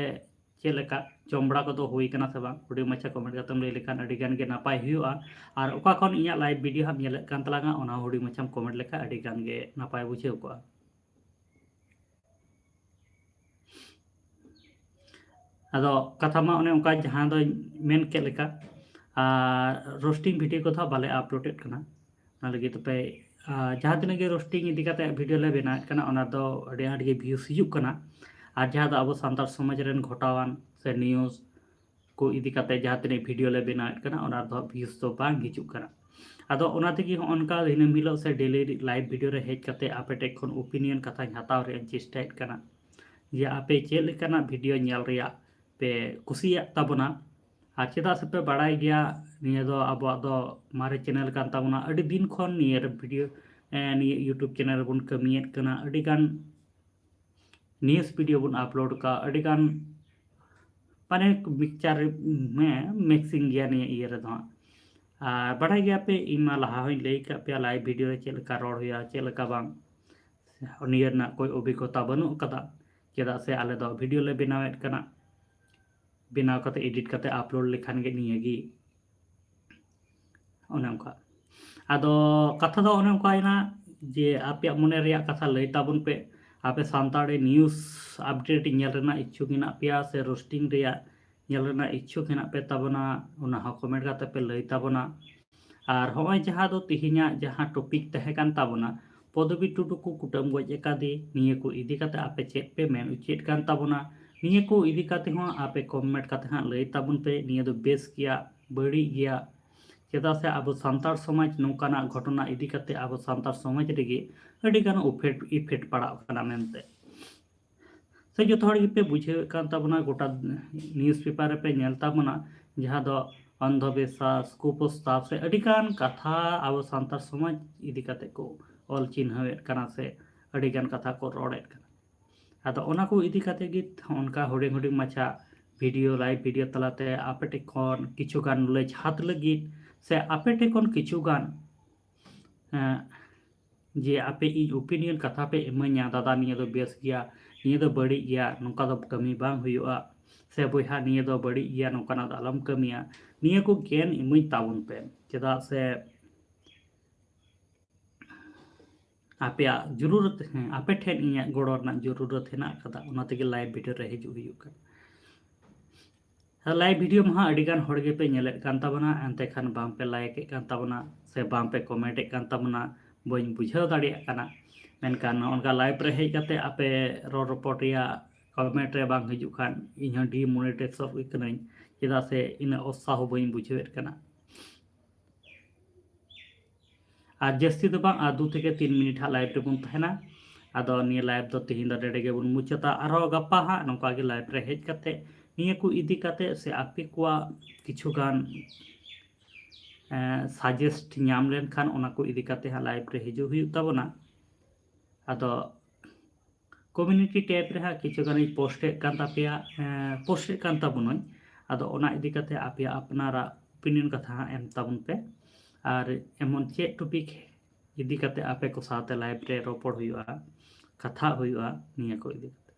ᱪᱮᱫ ᱞᱮᱠᱟ? ᱡᱚᱢ ᱵᱟᱲᱟ ᱠᱚᱫᱚ ᱦᱩᱭ ᱠᱟᱱᱟ ᱥᱮ ᱵᱟᱝ? ᱦᱩᱰᱤᱧ ᱢᱟᱪᱷᱟ comment ᱠᱟᱛᱮᱢ ᱞᱟᱹᱭ ᱞᱮᱠᱷᱟᱱ ᱟᱹᱰᱤ ᱜᱟᱱ ᱜᱮ ᱱᱟᱯᱟᱭ ᱦᱩᱭᱩᱜᱼᱟ᱾ ᱟᱨ ᱚᱠᱟ ᱠᱷᱚᱱ ᱤᱧᱟᱹᱜ live video ᱦᱟᱸᱜ ᱧᱮᱞᱮᱫ ᱠᱟᱱ ᱛᱟᱞᱟᱝᱟ, ᱚᱱᱟ ᱦᱚᱸ ᱦᱩᱰᱤᱧ ᱢᱟᱪᱷᱟᱢ comment ᱞᱮᱠᱷᱟᱱ ᱟᱹᱰᱤ ᱜᱟᱱ ᱜᱮ ᱱᱟᱯᱟᱭ ᱵᱩᱡᱷᱟᱹᱣ ᱠᱚᱜᱼᱟ᱾ ᱟᱫᱚ ᱠᱟᱛᱷᱟ ᱢᱟ ᱚᱱᱮ ᱚᱱᱠᱟ ᱡᱟᱦᱟᱸ ᱫᱚᱧ ᱢᱮᱱ ᱠᱮᱫ ᱞᱮᱠᱟ, ᱟᱨ roasting video ᱠᱚᱫᱚ ᱦᱟᱸᱜ ᱵᱟᱞᱮ upload ᱮᱫ ᱠᱟᱱᱟ᱾ ᱚᱱᱟ ᱞᱟᱹᱜᱤᱫ ᱛᱮᱯᱮ, ᱟᱨ ᱡᱟᱦᱟᱸ ᱛᱤᱱᱟᱹᱜ ᱜᱮ roasting ᱤᱫᱤ ᱠᱟᱛᱮ video ᱞᱮ ᱵᱮᱱᱟᱣᱮᱫ ᱠᱟᱱᱟ, ᱚᱱᱟ ᱫᱚ ᱟᱹᱰᱤ ᱟᱸᱴ ᱜᱮ views ᱦᱤᱡᱩᱜ ᱠᱟᱱᱟ᱾ ᱟᱨ ᱡᱟᱦᱟᱸ ᱫᱚ ᱟᱵᱚ ᱥᱟᱱᱛᱟᱲ ᱥᱚᱢᱟᱡᱽ ᱨᱮᱱ ᱜᱷᱚᱴᱟᱣᱟᱱ ᱥᱮ news, ᱠᱚ ᱤᱫᱤ ᱠᱟᱛᱮ ᱡᱟᱦᱟᱸ ᱛᱤᱱᱟᱹᱜ video ᱞᱮ ᱵᱮᱱᱟᱣᱮᱫ ᱠᱟᱱᱟ, ᱚᱱᱟ ᱨᱮᱫᱚ views ᱫᱚ ᱵᱟᱝ ᱦᱤᱡᱩᱜ ᱠᱟᱱᱟ᱾ ᱟᱫᱚ ᱚᱱᱟ ᱛᱮᱜᱮ ᱦᱚᱸᱜᱼᱚ ᱱᱚᱝᱠᱟ ᱫᱤᱱᱟᱹᱢ ᱦᱤᱞᱳᱜ ᱥᱮ daily live video ᱨᱮ ᱦᱮᱡ ᱠᱟᱛᱮ ᱟᱯᱮ ᱴᱷᱮᱡ ᱠᱷᱚᱱ opinion ᱠᱟᱛᱷᱟᱧ ᱦᱟᱛᱟᱣ ᱨᱮᱭᱟᱜ ᱤᱧ ᱪᱮᱥᱴᱟᱭᱮᱫ ᱠᱟᱱᱟ, ᱡᱮ ᱟᱯᱮ ᱪᱮᱫ ᱞᱮᱠᱟᱱᱟᱜ video ᱧᱮᱞ ᱨᱮᱭᱟᱜ ᱯᱮ ᱠᱩᱥᱤᱭᱟᱜ ᱛᱟᱵᱚᱱᱟ᱾ ᱟᱨ ᱪᱮᱫᱟᱜ ᱥᱮ ᱯᱮ ᱵᱟᱲᱟᱭ ᱜᱮᱭᱟ, ᱱᱤᱭᱟᱹ ᱫᱚ ᱟᱵᱚᱣᱟᱜ ᱫᱚ ᱢᱟᱨᱮ channel ᱠᱟᱱ ᱛᱟᱵᱚᱱᱟ, ᱟᱹᱰᱤ ᱫᱤᱱ ᱠᱷᱚᱱ ᱱᱤᱭᱟᱹ video, ᱮ, ᱱᱤᱭᱟᱹ YouTube channel ᱨᱮᱵᱚᱱ ᱠᱟᱹᱢᱤᱭᱮᱫ ᱠᱟᱱᱟ, ᱟᱹᱰᱤ ᱜᱟᱱ news video ᱵᱚᱱ upload ᱠᱟᱜᱼᱟ, ᱟᱹᱰᱤ ᱜᱟᱱ ᱢᱟᱱᱮ mixture, ᱦᱮᱸ, mixing ᱜᱮᱭᱟ ᱱᱤᱭᱟᱹ ᱤᱭᱟᱹ ᱨᱮᱫᱚ ᱦᱟᱸᱜ᱾ ᱟᱨ ᱵᱟᱲᱟᱭ ᱜᱮᱭᱟ ᱯᱮ, ᱤᱧ ᱢᱟ ᱞᱟᱦᱟ ᱦᱚᱸᱧ ᱞᱟᱹᱭ ᱠᱟᱜ ᱯᱮᱭᱟ live video ᱨᱮ ᱪᱮᱫ ᱞᱮᱠᱟ ᱨᱚᱲ ᱦᱩᱭᱩᱜᱼᱟ, ᱪᱮᱫ ᱞᱮᱠᱟ ᱵᱟᱝ, ᱱᱤᱭᱟᱹ ᱨᱮᱱᱟᱜ ᱠᱳᱭ ᱚᱵᱷᱤᱜᱽᱜᱚᱛᱟ ᱵᱟᱹᱱᱩᱜ ᱟᱠᱟᱫᱟ, ᱪᱮᱫᱟᱜ ᱥᱮ ᱟᱞᱮ ᱫᱚ video ᱞᱮ ᱵᱮᱱᱟᱣᱮᱫ ᱠᱟᱱᱟ, ᱵᱮᱱᱟᱣ ᱠᱟᱛᱮ edit ᱠᱟᱛᱮ upload ᱞᱮᱠᱷᱟᱱ ᱜᱮ ᱱᱤᱭᱟᱹ ᱜᱮ᱾ ᱚᱱᱮ ᱚᱱᱠᱟ᱾ ᱟᱫᱚ ᱠᱟᱛᱷᱟ ᱫᱚ ᱚᱱᱮ ᱚᱱᱠᱟᱭᱮᱱᱟ ᱡᱮ ᱟᱯᱮᱭᱟᱜ ᱢᱚᱱᱮ ᱨᱮᱭᱟᱜ ᱠᱟᱛᱷᱟ ᱞᱟᱹᱭ ᱛᱟᱵᱚᱱ ᱯᱮ᱾ ᱟᱯᱮ ᱥᱟᱱᱛᱟᱲᱤ news update ᱧᱮᱞ ᱨᱮᱱᱟᱜ ᱤᱪᱪᱷᱩᱠ ᱢᱮᱱᱟᱜ ᱯᱮᱭᱟ ᱥᱮ roasting ᱨᱮᱭᱟᱜ ᱧᱮᱞ ᱨᱮᱱᱟᱜ ᱤᱪᱪᱷᱩᱠ ᱦᱮᱱᱟᱜ ᱯᱮ ᱛᱟᱵᱚᱱᱟ, ᱚᱱᱟ ᱦᱚᱸ comment ᱠᱟᱛᱮ ᱯᱮ ᱞᱟᱹᱭ ᱛᱟᱵᱚᱱᱟ᱾ ᱟᱨ ᱦᱚᱸᱜᱼᱚᱭ ᱡᱟᱦᱟᱸ ᱫᱚ ᱛᱮᱦᱮᱧᱟᱜ ᱡᱟᱦᱟᱸ topic ᱛᱟᱦᱮᱸ ᱠᱟᱱ ᱛᱟᱵᱚᱱᱟ, ᱯᱚᱫᱚᱵᱤ ᱴᱩᱰᱩ ᱠᱚ ᱠᱩᱴᱟᱹᱢ ᱜᱚᱡ ᱟᱠᱟᱫᱮ, ᱱᱤᱭᱟᱹ ᱠᱚ ᱤᱫᱤ ᱠᱟᱛᱮ ᱟᱯᱮ ᱪᱮᱫ ᱯᱮ ᱢᱮᱱ ᱚᱪᱚᱭᱮᱫ ᱠᱟᱱ ᱛᱟᱵᱚᱱᱟ, ᱱᱤᱭᱟᱹ ᱠᱚ ᱤᱫᱤ ᱠᱟᱛᱮ ᱦᱚᱸ ᱟᱯᱮ comment ᱠᱟᱛᱮ ᱦᱟᱸᱜ ᱞᱟᱹᱭ ᱛᱟᱵᱚᱱ ᱯᱮ, ᱱᱤᱭᱟᱹ ᱫᱚ ᱵᱮᱥ ᱜᱮᱭᱟ, ᱵᱟᱹᱲᱤᱡ ᱜᱮᱭᱟ᱾ ᱪᱮᱫᱟᱜ ᱥᱮ ᱟᱵᱚ ᱥᱟᱱᱛᱟᱲ ᱥᱚᱢᱟᱡᱽ ᱱᱚᱝᱠᱟᱱᱟᱜ ᱜᱷᱚᱴᱚᱱᱟ ᱤᱫᱤ ᱠᱟᱛᱮ ᱟᱵᱚ ᱥᱟᱱᱛᱟᱲ ᱥᱚᱢᱟᱡᱽ ᱨᱮᱜᱮ ᱟᱹᱰᱤ ᱜᱟᱱ effect, effect ᱯᱟᱲᱟᱜ ᱠᱟᱱᱟ ᱢᱮᱱᱛᱮ᱾ ᱥᱮ ᱡᱚᱛᱚ ᱦᱚᱲ ᱜᱮᱯᱮ ᱵᱩᱡᱷᱟᱹᱣᱮᱫ ᱠᱟᱱ ᱛᱟᱵᱚᱱᱟ, ᱜᱚᱴᱟ news paper ᱨᱮᱯᱮ ᱧᱮᱞ ᱛᱟᱵᱚᱱᱟ, ᱡᱟᱦᱟᱸ ᱫᱚ ᱚᱱᱫᱷᱚ ᱵᱤᱥᱣᱟᱥ, ᱠᱩᱯᱨᱚᱥᱛᱟᱵ ᱥᱮ ᱟᱹᱰᱤ ᱜᱟᱱ ᱠᱟᱛᱷᱟ ᱟᱵᱚ ᱥᱟᱱᱛᱟᱲ ᱥᱚᱢᱟᱡᱽ ᱤᱫᱤ ᱠᱟᱛᱮ ᱠᱚ ᱚᱞ ᱪᱤᱱᱦᱟᱹᱣᱮᱫ ᱠᱟᱱᱟ ᱥᱮ ᱟᱹᱰᱤ ᱜᱟᱱ ᱠᱟᱛᱷᱟ ᱠᱚ ᱨᱚᱲᱮᱫ ᱠᱟᱱᱟ᱾ ᱟᱫᱚ ᱚᱱᱟ ᱠᱚ ᱤᱫᱤ ᱠᱟᱛᱮ ᱜᱮ ᱚᱱᱠᱟ ᱦᱩᱰᱤᱧ ᱦᱩᱰᱤᱧ ᱢᱟᱪᱷᱟ video, live video ᱛᱟᱞᱟᱛᱮ ᱟᱯᱮ ᱴᱷᱮᱱ ᱠᱷᱚᱱ ᱠᱤᱪᱷᱩ ᱜᱟᱱ knowledge ᱦᱟᱛ ᱞᱟᱹᱜᱤᱫ ᱥᱮ ᱟᱯᱮ ᱴᱷᱮᱱ ᱠᱷᱚᱱ ᱠᱤᱪᱷᱩ ᱜᱟᱱ, ᱮᱸ, ᱡᱮ ᱟᱯᱮ ᱤᱧ opinion ᱠᱟᱛᱷᱟ ᱯᱮ ᱤᱢᱟᱹᱧᱟ, "ᱫᱟᱫᱟ, ᱱᱤᱭᱟᱹ ᱫᱚ ᱵᱮᱥ ᱜᱮᱭᱟ, ᱱᱤᱭᱟᱹ ᱫᱚ ᱵᱟᱹᱲᱤᱡ ᱜᱮᱭᱟ, ᱱᱚᱝᱠᱟ ᱫᱚ ᱠᱟᱹᱢᱤ ᱵᱟᱝ ᱦᱩᱭᱩᱜᱼᱟ", ᱥᱮ "ᱵᱚᱭᱦᱟ, ᱱᱤᱭᱟᱹ ᱫᱚ ᱵᱟᱹᱲᱤᱡ ᱜᱮᱭᱟ, ᱱᱚᱝᱠᱟᱱᱟᱜ ᱫᱚ ᱟᱞᱚᱢ ᱠᱟᱹᱢᱤᱭᱟ", ᱱᱤᱭᱟᱹ ᱠᱚ ᱜᱮᱭᱟᱱ ᱤᱢᱟᱹᱧ ᱛᱟᱵᱚᱱ ᱯᱮ᱾ ᱪᱮᱫᱟᱜ ᱥᱮ ᱟᱯᱮᱭᱟᱜ ᱡᱚᱨᱩᱨᱟᱛ, ᱦᱮᱸ, ᱟᱯᱮ ᱴᱷᱮᱱ ᱤᱧᱟᱹᱜ ᱜᱚᱲᱚ ᱨᱮᱱᱟᱜ ᱡᱚᱨᱩᱨᱟᱛ ᱦᱮᱱᱟᱜ ᱟᱠᱟᱫᱟ, ᱚᱱᱟ ᱛᱮᱜᱮ live video ᱨᱮ ᱦᱤᱡᱩᱜ ᱦᱩᱭᱩᱜ ᱠᱟᱱᱟ᱾ Live video ᱢᱟ ᱦᱟᱸᱜ ᱟᱹᱰᱤ ᱜᱟᱱ ᱦᱚᱲ ᱜᱮᱯᱮ ᱧᱮᱞᱮᱫ ᱠᱟᱱ ᱛᱟᱵᱚᱱᱟ, ᱮᱱᱛᱮ ᱠᱷᱟᱱ ᱵᱟᱝ ᱯᱮ like ᱮᱫ ᱠᱟᱱ ᱛᱟᱵᱚᱱᱟ ᱥᱮ ᱵᱟᱝ ᱯᱮ comment ᱮᱫ ᱠᱟᱱ ᱛᱟᱵᱚᱱᱟ, ᱵᱟᱹᱧ ᱵᱩᱡᱷᱟᱹᱣ ᱫᱟᱲᱮᱭᱟᱜ ᱠᱟᱱᱟ᱾ ᱢᱮᱱᱠᱷᱟᱱ ᱱᱚᱜᱼᱚ ᱱᱚᱝᱠᱟ live ᱨᱮ ᱦᱮᱡ ᱠᱟᱛᱮ ᱟᱯᱮ ᱨᱚᱲ ᱨᱚᱯᱚᱲ ᱨᱮᱭᱟᱜ comment ᱨᱮ ᱵᱟᱝ ᱦᱤᱡᱩᱜ ᱠᱷᱟᱱ ᱤᱧ ᱦᱚᱸ demonetization ᱠᱟᱹᱱᱟᱹᱧ᱾ ᱪᱮᱫᱟᱜ ᱥᱮ ᱤᱱᱟᱹᱜ ᱩᱛᱥᱟᱦᱚ ᱵᱟᱹᱧ ᱵᱩᱡᱷᱟᱹᱣᱮᱫ ᱠᱟᱱᱟ᱾ ᱟᱨ ᱡᱟᱹᱥᱛᱤ ᱫᱚ ᱵᱟᱝ, ᱟᱨ ᱫᱩ ᱛᱷᱮᱠᱮ ᱛᱤᱱ ᱢᱤᱱᱤᱴ ᱦᱟᱸᱜ live ᱨᱮᱵᱚᱱ ᱛᱟᱦᱮᱱᱟ᱾ ᱟᱫᱚ ᱱᱤᱭᱟᱹ live ᱫᱚ ᱛᱮᱦᱮᱧ ᱫᱚ ᱱᱚᱰᱮ ᱜᱮᱵᱚᱱ ᱢᱩᱪᱟᱹᱫᱟ᱾ ᱟᱨᱦᱚᱸ ᱜᱟᱯᱟ ᱦᱟᱸᱜ ᱱᱚᱝᱠᱟ ᱜᱮ live ᱨᱮ ᱦᱮᱡ ᱠᱟᱛᱮ ᱱᱤᱭᱟᱹ ᱠᱚ ᱤᱫᱤ ᱠᱟᱛᱮ ᱥᱮ ᱟᱯᱮ ᱠᱚᱣᱟᱜ ᱠᱤᱪᱷᱩ ᱜᱟᱱ, ᱮᱸ, suggest ᱧᱟᱢ ᱞᱮᱱᱠᱷᱟᱱ ᱚᱱᱟ ᱠᱚ ᱤᱫᱤ ᱠᱟᱛᱮ ᱦᱟᱸᱜ live ᱨᱮ ᱦᱤᱡᱩᱜ ᱦᱩᱭᱩᱜ ᱛᱟᱵᱚᱱᱟ᱾ ᱟᱫᱚ community tab ᱨᱮ ᱦᱟᱸᱜ ᱠᱤᱪᱷᱩ ᱜᱟᱱᱤᱧ post ᱮᱫ ᱠᱟᱱ ᱛᱟᱯᱮᱭᱟ, ᱮᱸ, post ᱮᱫ ᱠᱟᱱ ᱛᱟᱵᱚᱱᱟᱹᱧ᱾ ᱟᱫᱚ ᱚᱱᱟ ᱤᱫᱤ ᱠᱟᱛᱮ ᱟᱯᱮᱭᱟᱜ ᱟᱯᱱᱟᱨᱟᱜ opinion ᱠᱟᱛᱷᱟ ᱦᱟᱸᱜ ᱮᱢ ᱛᱟᱵᱚᱱ ᱯᱮ᱾ ᱟᱨ ᱮᱢᱚᱱ ᱪᱮᱫ topic ᱤᱫᱤ ᱠᱟᱛᱮ ᱟᱯᱮ ᱠᱚ ᱥᱟᱶᱛᱮ live ᱨᱮ ᱨᱚᱯᱚᱲ ᱦᱩᱭᱩᱜᱼᱟ, ᱠᱟᱛᱷᱟ ᱦᱩᱭᱩᱜᱼᱟ, ᱱᱤᱭᱟᱹ ᱠᱚ ᱤᱫᱤ ᱠᱟᱛᱮ᱾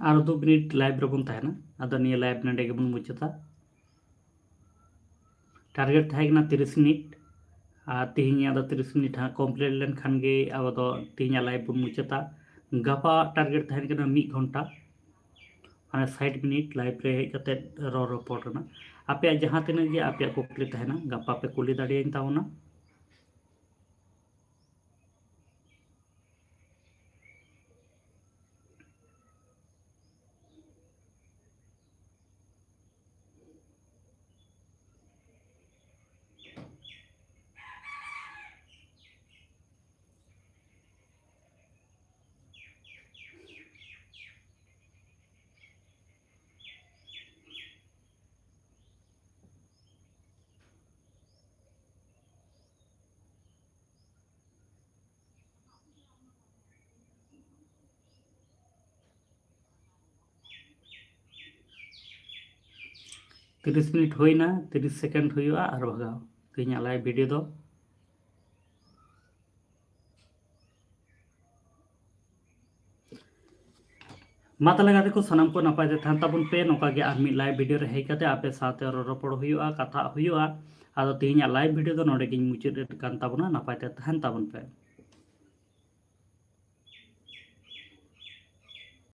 ᱟᱨ ᱫᱩ ᱢᱤᱱᱤᱴ live ᱨᱮᱵᱚᱱ ᱛᱟᱦᱮᱱᱟ᱾ ᱟᱫᱚ ᱱᱤᱭᱟᱹ live ᱱᱚᱰᱮ ᱜᱮᱵᱚᱱ ᱢᱩᱪᱟᱹᱫᱟ᱾ Target ᱛᱟᱦᱮᱸ ᱠᱟᱱᱟ ᱛᱤᱨᱤᱥ ᱢᱤᱱᱤᱴ, ᱟᱨ ᱛᱮᱦᱮᱧᱟᱜ ᱫᱚ ᱛᱤᱨᱤᱥ ᱢᱤᱱᱤᱴ ᱦᱟᱸᱜ complete ᱞᱮᱱᱠᱷᱟᱱ ᱜᱮ ᱟᱵᱚ ᱫᱚ ᱛᱮᱦᱮᱧᱟᱜ live ᱵᱚᱱ ᱢᱩᱪᱟᱹᱫᱟ᱾ ᱜᱟᱯᱟ target ᱛᱟᱦᱮᱱ ᱠᱟᱱᱟ ᱢᱤᱫ ᱜᱷᱚᱱᱴᱟ, ᱢᱟᱱᱮ ᱥᱟᱴ ᱢᱤᱱᱤᱴ live ᱨᱮ ᱦᱮᱡ ᱠᱟᱛᱮ ᱨᱚᱲ ᱨᱚᱯᱚᱲ ᱨᱮᱱᱟᱜ᱾ ᱟᱯᱮᱭᱟᱜ ᱡᱟᱦᱟᱸ ᱛᱤᱱᱟᱹᱜ ᱜᱮ ᱟᱯᱮᱭᱟᱜ ᱠᱩᱠᱞᱤ ᱛᱟᱦᱮᱱᱟ, ᱜᱟᱯᱟ ᱯᱮ ᱠᱩᱞᱤ ᱫᱟᱲᱮᱭᱟᱹᱧ ᱛᱟᱵᱚᱱᱟ᱾ ᱛᱤᱨᱤᱥ ᱢᱤᱱᱤᱴ ᱦᱩᱭᱱᱟ, ᱛᱤᱨᱤᱥ second ᱦᱩᱭᱩᱜᱼᱟ ᱟᱨ ᱵᱷᱟᱜᱟᱣ᱾ ᱛᱮᱦᱮᱧᱟᱜ live video ᱫᱚ ᱢᱟ ᱛᱟᱦᱚᱞᱮ ᱜᱟᱛᱮ ᱠᱚ, ᱥᱟᱱᱟᱢ ᱠᱚ ᱱᱟᱯᱟᱭ ᱛᱮ ᱛᱟᱦᱮᱱ ᱛᱟᱵᱚᱱ ᱯᱮ᱾ ᱱᱚᱝᱠᱟ ᱜᱮ ᱟᱨ ᱢᱤᱫ live video ᱨᱮ ᱦᱮᱡ ᱠᱟᱛᱮ ᱟᱯᱮ ᱥᱟᱶᱛᱮ ᱨᱚᱲ ᱨᱚᱯᱚᱲ ᱦᱩᱭᱩᱜᱼᱟ, ᱠᱟᱛᱷᱟ ᱦᱩᱭᱩᱜᱼᱟ᱾ ᱟᱫᱚ ᱛᱮᱦᱮᱧᱟᱜ live video ᱫᱚ ᱱᱚᱰᱮ ᱜᱤᱧ ᱢᱩᱪᱟᱹᱫ ᱮᱫ ᱠᱟᱱ ᱛᱟᱵᱚᱱᱟ᱾ ᱱᱟᱯᱟᱭ ᱛᱮ ᱛᱟᱦᱮᱱ ᱛᱟᱵᱚᱱ ᱯᱮ᱾